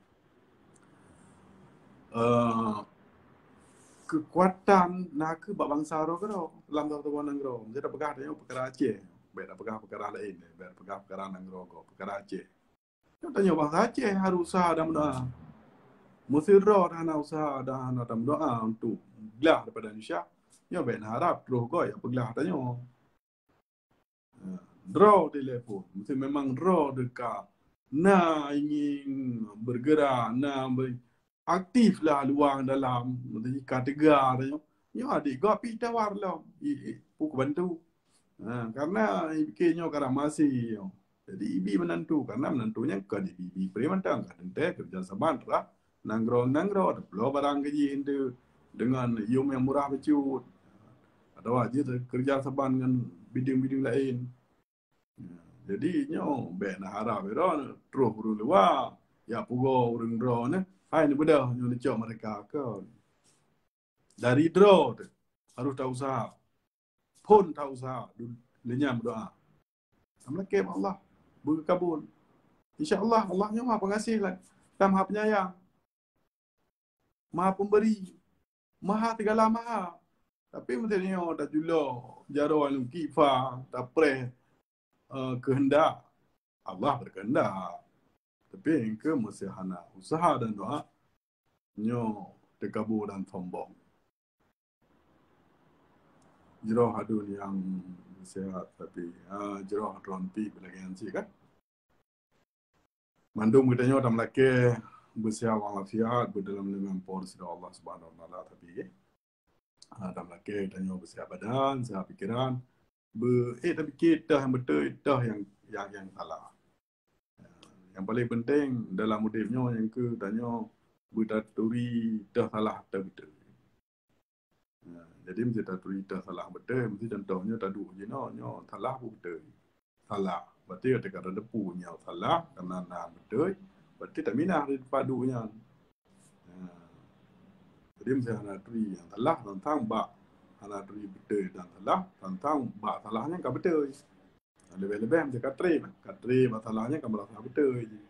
Ah, keukuatan na kheueh bak bansa droe keudroe lam saboh nanggroe. Meusti tapeugah tanyoe peukara Aceh. Bék tapeugah peukara laén, bék tapeugah peukara nanggroe gob, peukara Aceh. Nyoe tanyoe bansa Aceh harôh useuha dan meudoa. Meusé droe hana useuha dan hana tameudoa untuk glah daripada Indonesia, nyoe bék na harab troh gob jak peuglah tanyoe. Droe dilée phon, meusé memang droe teuka na ingin bergerak, na ber-, aktif lah luwa dalam, meusé ka teuga tanyoe. Nyoe adik gob pih tawar lom, i, i, peue kubantu. Ha, karena i pike nyoe karena masih nyoe. Jadi ibi meunantu, karena meunantu nyan kon ibi-ibi pré mantong, ka teuntée keureuja saban rot nanggroe-nanggroe, teuploh barang keu jih enteuk deungon yum nyang murah bacut. Atawa jeuet keureuja saban ngon bideueng-bideueng laén. Jadi nyoe bék na harab droe troh ureuëng luwa, jak pugoe ureuëng droe nyoe, hai neubeudôh nyoe neucok merdeka kon. Dari droe teuh harôh ta useuha. Phon ta useuha, lheueh nyan meudoa. Tameulakée bak Allah, beukabul. Insya Allah, Allah nyoe Maha Pengasih lah, dan Maha Penyayang, Maha Pemberi, Maha Segala Maha. Tapi meusé nyoe tajulo jaroe nyang kifa, tapreh, eh, keuheundak, Allah beukeuheundak. Tapi engkeu meusé hana useuha dan doa, nyoe teukabô dan sombong. Jroh aduen nyang seuhat, tapi, ah, jroh droe pih beulagée nyan cit kan. Mandum geutanyoe tameulakée beuseuhat walafiat, beudalam lindungan Po teuh sidroe Allah Subhanahu Wa Taala, tapi, ah, tameulakée geutanyoe beuseuhat badan, seuhat pikeran, beu-, eh, tapike toh nyang beutôi, toh nyang, nyang, nyang salah. Nyang paleng penting dalam udeb nyoe nyang keu tanyoe beutaturi toh salah toh beutôi. Nah, jadi meusé taturi toh salah beutôi, meusé contoh nyoe taduek jinoe, nyoe salah peue beutôi. Salah. Berarti teuka tateupeue nyoe salah, karena na beutôi, berarti taminah di teumpat duek nyan. Nah, jadi meusé hana turi nyang salah, tantang bak hana turi beutôi dan salah, tantang bak salah nyan ka beutôi. Leubeh-leubeh meusé ka treb, ka treb bak salah nyan ka meurasa beutôi jih.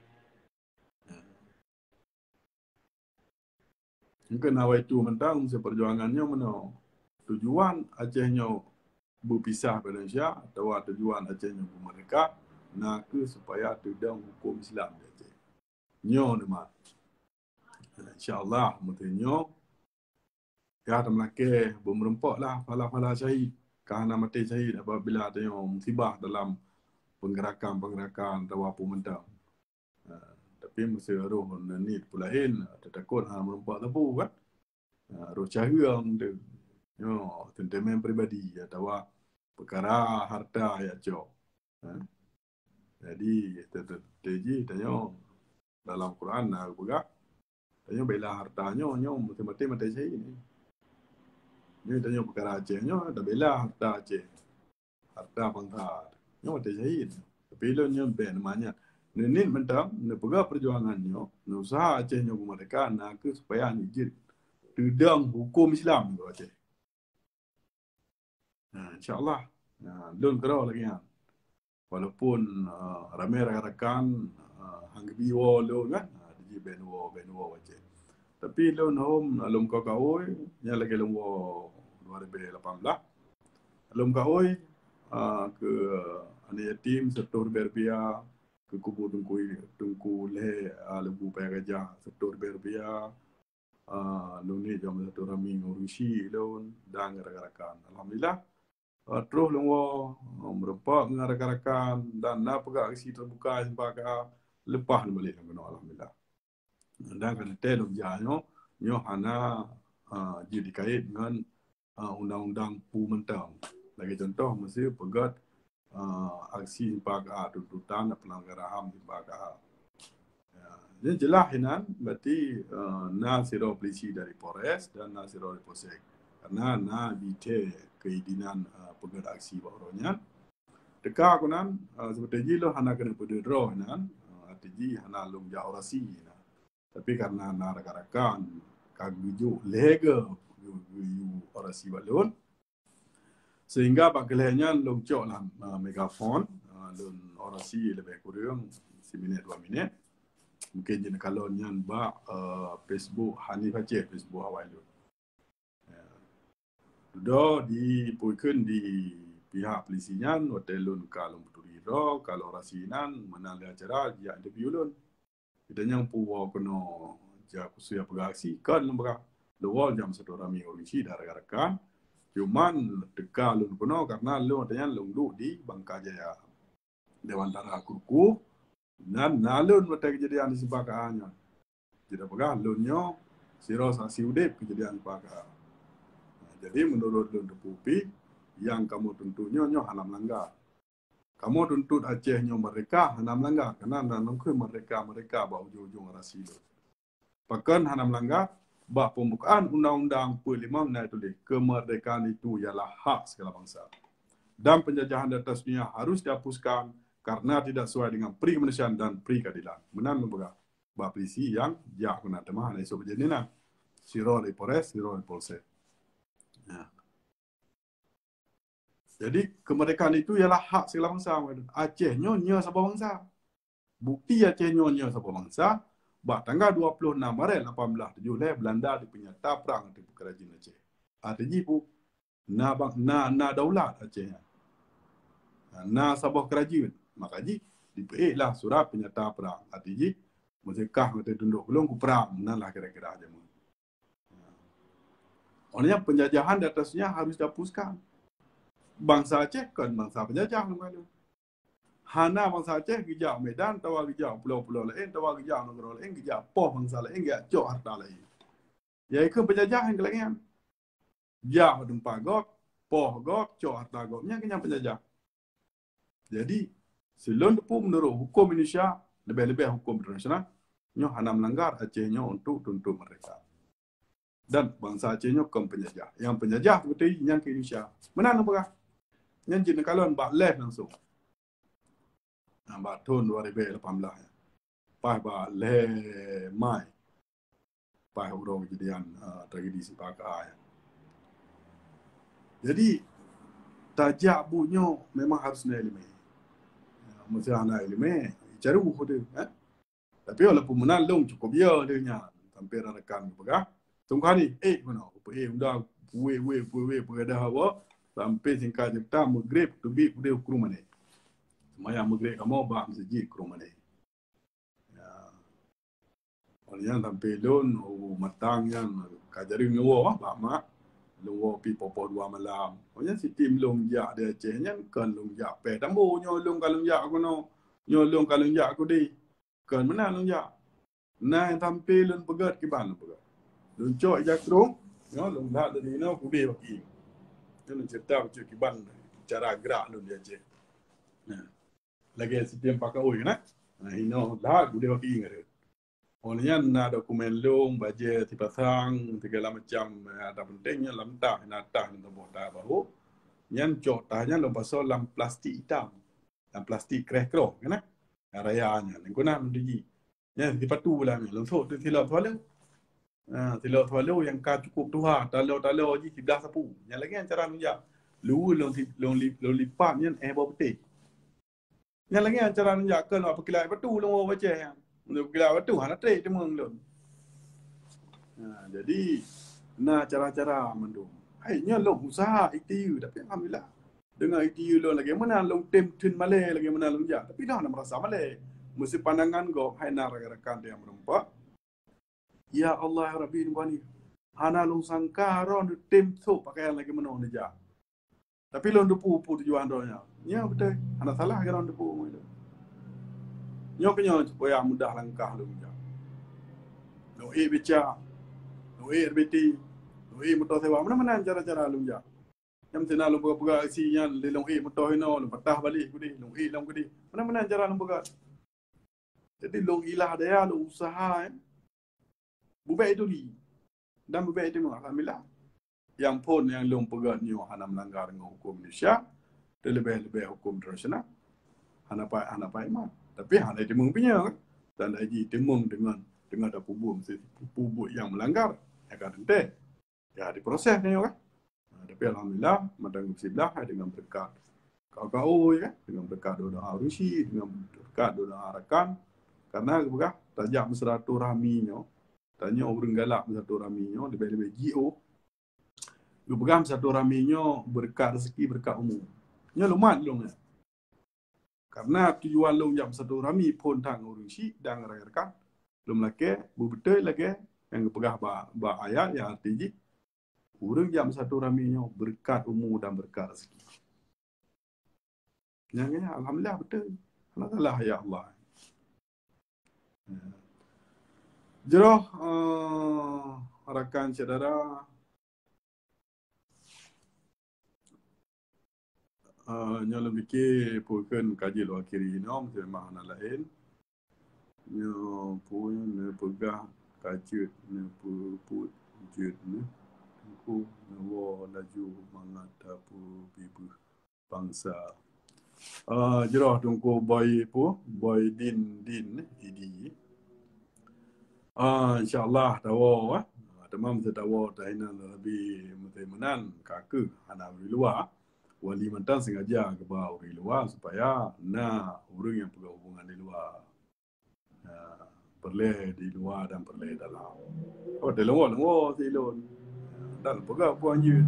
Mungken awai tu mantong meusé peujuangan nyoe meunoe. Tujuan Aceh nyoe beupisah bak Indonesia atawa tujuan Aceh nyoe beumeurdeka na kheueh supaya teudong huköm Islam di Aceh. Nyoe teuma. Insya Allah, meusé nyoe ya, tameulakée beumeureumpok lah phala-phala syahid. Ka hana maté syahid apabila tanyoe musibah dalam penggerakan-penggerakan atawa peue mantong. Ha, tapi meusé roh neuniet peue laén, teutakot hana meureumpok sapeue kan. Ha, roh caheung tu. Nyoe, sentimen pribadi atawa peukara harta jak cok. Ha? Jadi, teuteuk jih tanyoe dalam Quran na geupeugah, tanyoe bela harta nyoe, nyoe maté-maté maté syahid. Nyoe tanyoe peukara Aceh nyoe, tabela harta Aceh. Harta bansa. Nyoe maté syahid. Tapi lôn nyoe ben manyat. Neuniet mantong, neupeugah peujuangan nyoe, neusaha Aceh nyoe beumeurdeka, na kheueh supaya jeuet teudong huköm Islam di Aceh. Ha, insya Allah. Ha, lôn keudroe lagée nyan. Walaupun, ah, ramé rakan-rakan, ah, han geubi woe lôn kan, ah, dijih ben woe, ben woe Aceh. Tapi lôn hom, ah, lôn ka kaôi, nyan lagée lôn woe dua ribu lapan belas. Lôn kaôi, ah, keu aneuk yatim seratus ribèe rupiah, keu kubu Teungku, Teungku Lhèe, ah, Lembu Paya Gajah seratus ribèe rupiah, ah, lôn ni jom satu rami ngon ureueng chik lôn dan rakan-rakan. Alhamdulillah, ah, troh lôn woe, ah, meureumpok ngon rakan-rakan dan na peugah geusi teubuka simpa ka leupah lôn balek lam keunoe, alhamdulillah. Dan ka teuntèe lôn jak nyoe, nyoe hana, ah, jeuet dikait ngon, ah, undang-undang peue mantong. Lagèe contoh, meuseu peugöt uh, aksi simpang ka tuntutan dan pelanggaran HAM simpang ka. Ya, jadi jeulaih inan, berarti uh, na sidroe polisi dari Polres dan na sidroe dari Polsek. Karena na jitée keuidinan uh, peugöt aksi bak uroe nyan. Teuka keunan, uh, seperti jih lôn hana keuneuk peudeuh droe inan, uh, arti jih hana lôn jak orasi inan. Tapi karena na rakan-rakan ka geujok lhèe geu-, geu-, geuyue orasi bak lôn, sehingga bak keuh lhèe nyan lôn cok lam uh, megafon, uh, lôn orasi leubeh kureueng siminit dua minit. Mungkin jeuet kalon nyan bak uh, Facebook Hanif Aceh, Facebook awai lôn. Ya. Dudoe dipeukheun di pihak polisi nyan, watèe lôn ka lôn peuturi droe, ka lôn orasi inan, meunan lé acara jijak interview lôn. Geutanyoe puwoe keunoe jak khusus peugah aksi, kon lôn peugah. Lôn woe jak meusilaturahmi ureueng chik dan rakan-rakan. Cuman teuka lôn keunoe karena lôn watèe nyan lôn duek di Bangka Jaya. Dewan Tara Kruku, dan na lôn watèe keujadian di Simpang K A nyan. Jeuet peugah lôn nyoe sidroe saksi udép keujadian Simpang K A. Jadi, menurut lôn teupeu pih, nyang kamoe tuntut nyoe, nyoe hana meulanggar. Kamoe tuntut Aceh nyoe merdeka hana meulanggar, karena na lôn kheun merdeka-merdeka bak ujong-ujong orasi lôn. Pakon hana meulanggar? Bak pembukaan undang-undang peuet limong na tuléh, "Kemerdekaan itu ialah hak segala bangsa. Dan penjajahan di atas dunia harus dihapuskan karena tidak sesuai dengan peri kemanusiaan dan peri keadilan." Meunan lôn peugah bak polisi nyang jak keunan, teuma hana isok jadi na. Sidroe di Polres, sidroe di Polsek. Ya. Jadi, kemerdekaan itu ialah hak segala bangsa. Aceh nyoe nyoe saboh bangsa. Bukti Aceh nyoe nyoe saboh bangsa, bak tanggai dua ploh nam Maret lapan belas tujoh lhèe, Belanda dipeunyata prang ateueh peukara jih Aceh. Arti jih peue? Na bang, na, na daulat Aceh nyan. Na saboh keurajeuen. Maka jih dipeuék lah surat peunyata prang. Arti jih, meuseuti ka teuntèe tundok keu lôn, kuprang. Nan lah kira-kira jameun. Oleh nyan, penjajahan di atas dunia harus dihapuskan. Bangsa Aceh kon bangsa penjajah, lôn kata. Hana bangsa Aceh geujak Medan, atawa geujak pulo-pulo laén, atawa geujak nanggroe laén, geujak poh bangsa laén, geujak cok harta laén. Nyan keuh penjajah nyang lagèe nyan. Jak bak teumpat gob, poh gob, cok harta gob, nyan keuh nyan penjajah. Jadi, si lôn teupeu meunurot huköm Indonesia, leubeh-leubeh huköm internasional, nyoe hana meulanggar Aceh nyoe untuk tuntut merdeka. Dan bangsa Aceh nyoe kon penjajah. Nyang penjajah beutôi nyan keuh Indonesia. Meunan lôn peugah. Nyan jeuet neukalon bak lhèe langsung. Nah, bak thôn dua ribu lapan belas nyan. Paih bak lhèe Mai. Paih uroe keujadian, ah, tragedi Simpang K A nyan. Jadi, tajak buet nyoe memang harus na ileumèe. Ya, meuseu hana ileumèe, caru teuh, eh? Tapi walaupun meunan lôn cukup yo lé nyan, sampoe rakan geupeugah, "Teungku Hanif, ék keunoe, kupeuék undang, puwéh-wéh, puwéh-wéh, peugadah awak, sampoe singkat ceurita, Maghrib teubiet udeh u Krueng Mané." Seumayang Maghrib kamoe bak meuseujid Krueng Mané. Ya. Awak nyan sampoe lôn, u Matang nyan, ka jareueng lôn woe bak mak. Lôn woe pih poh-poh dua malam. Awak nyan sitem lôn jak di Aceh nyan, kon lôn jak péh tambo, nyoe lôn ka lôn jak keunoe, nyoe lôn ka lôn jak keudeh. Kon meunan lôn jak. Na nyang sampoe lôn peugöt kiban lôn peugöt. Lôn cok ija krueng, nyoe lôn that dari inoe keudeh bak ié. Nyoe lôn ceurita bacut kiban cara geurak lôn di Aceh. Nah, lagèe sitem Pak Kaui kan, eh? Nah, inoe that keudeh bak ié ngon lôn. Oh, nyan na dokumen lôn, bajèe sipasang, segala macam, eh, ada penting nyan lam tah, na tah nyan tuboh tah bahu. Nyan cok tah nyan lôn pasoe lam plastik itam. Lam plastik kreh-kroh, kan, eh? Raya nyan, lôn guna lôn tuji. Nyan sipatu lah nyan, lôn sôk teuh silop swallow. Ha, silop swallow nyang ka cukup tuha, taloe-taloe jih siblah sapu. Nyan lagèe nyan cara lôn jak. Luweue lôn si-, lôn li-, lôn lipat nyan éh boh putéh. Nyan lagèe nyan cara lôn jak, kon bak peukilat batu lôn woe bacèh nyan. Lôn peukilat batu, hana trép teumèe lôn. Ha, jadi, na cara-cara mandum. Hai, nyoe lôn useuha I T U, tapi alhamdulillah. Deungon I T U lôn lagèe meunan, lôn tem theun malèe lagèe meunan lôn jak. Tapi lôn hana meurasa malèe. Meuseu pandangan gob, hai na rakan-rakan nyang meureumpok. Ya Allah, ya Rabbi, Tuhan, hana lôn sangka droe neutem sôk pakaian lagèe meunoe neujak. Tapi lôn teupeu peue tujuan droe nyan. Nyan beutôi, hana salah keu lôn teupeu. Nyoe keuh nyoe supaya mudah langkah lôn jak. Lôn ék bica, lôn ék R B T, lôn ék moto sewa, meunan-meunan cara-cara lôn jak. Nyang sina lôn peugah-peugah isi nyan, lé lôn ék moto inoe, lôn patah baleh keudeh, lôn ék lom keudeh. Mana-mana cara lôn peugah. Jadi lôn ilah daya, lôn usaha, eh. Bubek itu di. Dan bubek itu, alhamdulillah. Nyang phon nyang lôn peugah nyoe hana melanggar ngon hukum Indonesia, terlebih-lebih hukum internasional. Hana pai, hana pai mat. Tapi hana teumong pinya kan. Dan lagi teumong dengan, dengan ada pubung, pubung yang melanggar. Ya kan, teuntèe. Ya, diproses nyoe kan. Ha, tapi alhamdulillah, mantong siblah, ha, dengan berkat K K O, ya kan? Dengan berkat doa-doa ureueng syiek, dengan berkat doa-doa rakan. Karena geupeugah, tajak bersilaturahmi nyoe, tanyoe ureueng galak bersilaturahmi nyoe, lebih-lebih G O. Geupeugah bersilaturahmi nyoe berkat rezeki, berkat umur. Nyoe lumat lôn nyan. Karena tujuan lôn jak bersilaturahmi phon that ngon ureueng syiek dan rakan-rakan. Lôn lakèe, beubeutôi lagèe nyang geupeugah bak, bak ayat nyang arti jih, ureueng jak bersilaturahmi nyoe berkat umur dan berkat rezeki. Nyang nyan, alhamdulillah, beutôi. Hana salah, ya Allah. Jroh, eh, rakan syedara, eh, nyoe lôn pike peue kheun ka jeuet lôn akhiri inoe, meuseumah hana laén. Nyoe peue neupeugah ka jeuet, neupeubuet jeuet, neu teungku neuwoe laju mangat tapeubibeuh bansa. Ah, jroh Teungku Boy peue? Boy Din, Din, Idi. Ah, insya Allah tawoe, eh. Ah, teuma meuteutawoe tahinan leubeh meuteumeunan ka keuh hana ureueng luwa. Wali mantong sengaja geuba ureueng luwa supaya na ureueng nyang peugah hubungan di luwa. Ha, peureulèe di luwa dan peureulèe dalam. Oh, di luwa, luwa si lôn. Dan peugah puang jeuet.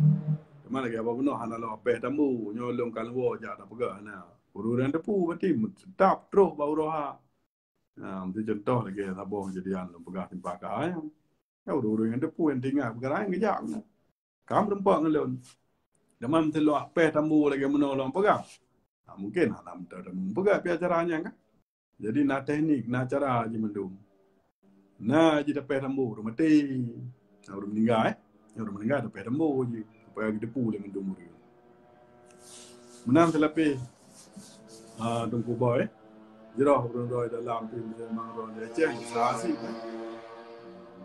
Teuma lagèe haba bunoe hana lôn apèh tambu, nyoe lôn ka luwa jak tapeugah na. Ureueng-ureueng teupeue berarti tetap troh bak uroe ha. Ha, meusti contoh lagèe saboh kejadian lôn peugah simpang ka nyan. Ya, ureueng-ureueng nyang teupeue nyang teuingat peukara nyan geujak. Ka meureumpok ngon lôn. Teuma meusti lôn apèh tambu lagèe meunoe lôn peugah. Ha, mungkin hana meuteumé peugah pih acara nyan kan. Jadi na teknik, na cara jih mandum. Na jih tapèh tambu, ureueng maté. Na ureueng meuninggai, eh. Ureueng meuninggai tapèh tambu jih. Supaya geuteupeue lé mandum ureueng. Meunan seulapeh, ah, Teungku Boy, eh. Jroh ureueng droe dalam pih memang droe di Aceh, usaha sih, kan.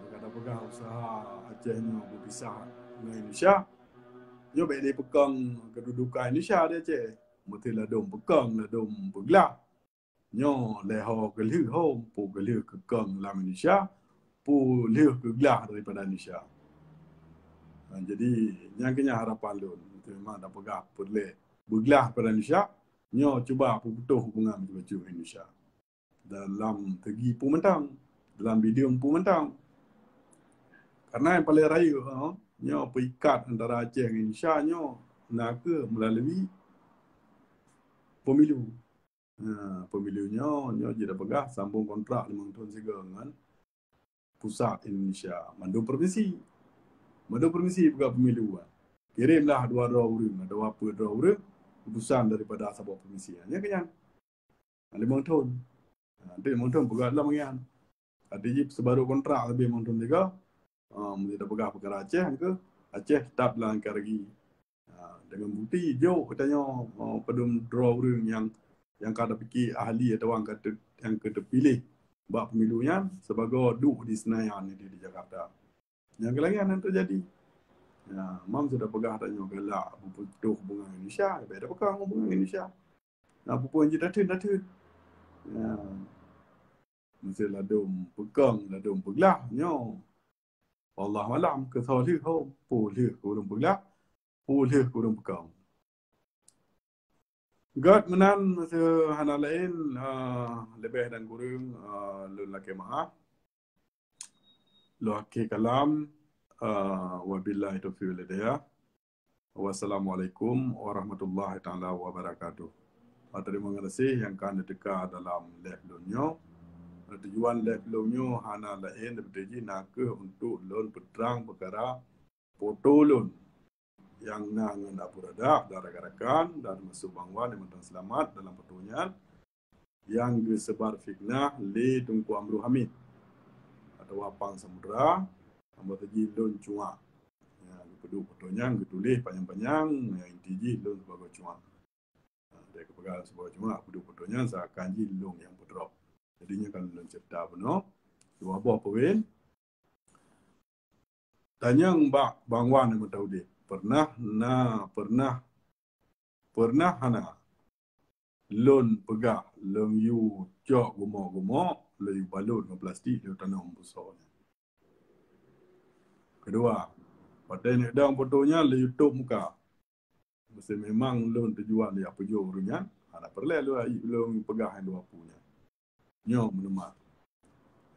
Kata peugah usaha Aceh nyoe beupisah ngon Indonesia. Nyoe bèk dipeukong keududukan Indonesia di Aceh. Meusti ladôm peukong, ladôm peuglah. Nyoe lheuh ho keu lheuh ho, peue keu lheuh keu kong lam Indonesia, peue lheuh keu glah daripada Indonesia. Ha, jadi, nyang keu nyan harapan lôn, memang tapeugah peureulèe beuglah daripada Indonesia, nyoe cuba peuputôh hubungan bacut-bacut Indonesia. Dalam segi peue mantong, dalam bidang peue mantong. Karena nyang paleng rayeuk, ha, nyoe peuikat antara Aceh ngon Indonesia nyoe na kheueh meulalu pemilu. Ha, pemilu nyoe, nyoe jeuet tapeugah sambông kontrak limong thôn sigoe ngon pusat Indonesia, mandum provinsi. Mandum provinsi peugah pemilu, ha. Kirém lah dua droe ureueng, dua peuet droe ureueng, utusan daripada saboh provinsi. Ha, nyan keuh nyan. Ha, limong thôn. Ha, limong thôn peugah lom nyan. Arti jih seubarô kontrak leubeh limong thôn sigoe. Ha, meunyoe tapeugah peukara Aceh, keu Aceh tetap lam N K R I. Ha, dengan bukti, jok geutanyoe, ha, padum droe ureueng nyang, nyang ka tapike ahli atawa nyang ka teu-, nyang ka teupiléh bak pemilu nyan sibagoe duek di Senayan di, di Jakarta. Nyang keu lagèe nyan teujadi. Ya, mam sudah peugah tanyoe galak beuputôh hubungan Indonesia, bèk tapeukong hubungan Indonesia. Na peue-peue jih tatheun, tatheun. Ya. Meusti ladôm peukong, ladôm peuglah nyoe. Wallahu alam, keu soe lheuh ho, peue lheuh keu ureueng peuglah, peue lheuh keu ureueng peukong. Gèt meunan, meuseu hana laén, ah, leubeh dan kureueng, ah, lôn lakèe meu'ah. Lôn akhé kalam, ah, wabillahi taufiq wal hidayah. Wassalamualaikum warahmatullahi taala wabarakatuh. Ah, teurimong gaséh nyang ka neuteuka dalam live lôn nyoe. Tujuan live lôn nyoe hana laén, leubeh jih na kheueh untuk lôn peutrang peukara foto lôn nyang na ngon Abu Radak dan rakan-rakan dan masôk banguan nyang mantong seulamat dalam foto nyan, nyang geuseubar fitnah lé Teungku Amru Hamid atawa Pang Samudra, nyang bak teujih lôn cuak. Ya, Peuduek foto nyan geutuléh panyang-panyang, nyang inti jih lôn sibagoe cuak. Ha, dari keupeugah sibagoe cuak, peuduek foto nyan seakan jih lôn nyang peudrop. Jadi nyan kan lôn cerita bunoe. Dua boh poin. Tanyong bak Bang Wan nyang meuta udeb. Pernah na, pernah, pernah hana lôn peugah lôn yue cok gumok-gumok, lôn yue balot ngon plastik, lôn tanom beusoe nyan. Kedua, watèe neuk dong foto nyan lôn yue tôp muka. Meusé memang lôn tujuan lôn jak pujoe ureueng nyan, hana peureulèe lôn, lôn peugah nyang dua pu nyan. Nyoe meuneuma.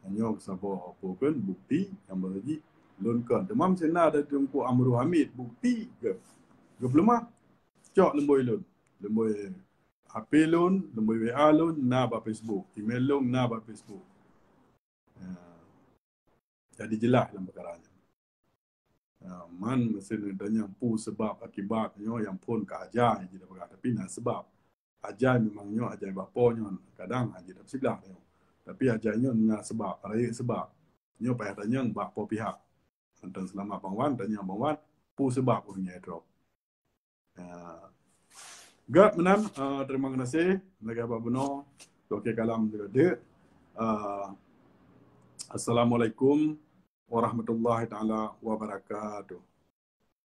Nyoe saboh peue kheun bukti nyang bak jih lôn kon. Teuma meusé na dari Teungku Amru Hamid bukti geuh, geupeuleumah. Cok leumboi lôn. Leumboi H P lôn, leumboi W A lôn, na bak Facebook. Email lôn na bak Facebook. Ha. Jadi jeulaih lam peukara nyan. Ha, man meusé neutanyong peue seubab akibat nyoe nyang phôn ka ajai jih tapeugah, tapi na seubab. Ajai memang nyoe ajai bak po nyoe, kadang hana jiteupeusiblah nyoe. Tapi ajai nyoe na seubab, rayeuk seubab. Nyoe payah tanyong bak po pihak. Mantong seulamat Bang Wan, tanyong Bang Wan, peue seubab ureueng nyan drop. Ya. Gèt meunan, eh, terima kasih lagèe bak bunoe. Oke, kalam teuka deuk. Eh, Assalamualaikum warahmatullahi taala wabarakatuh.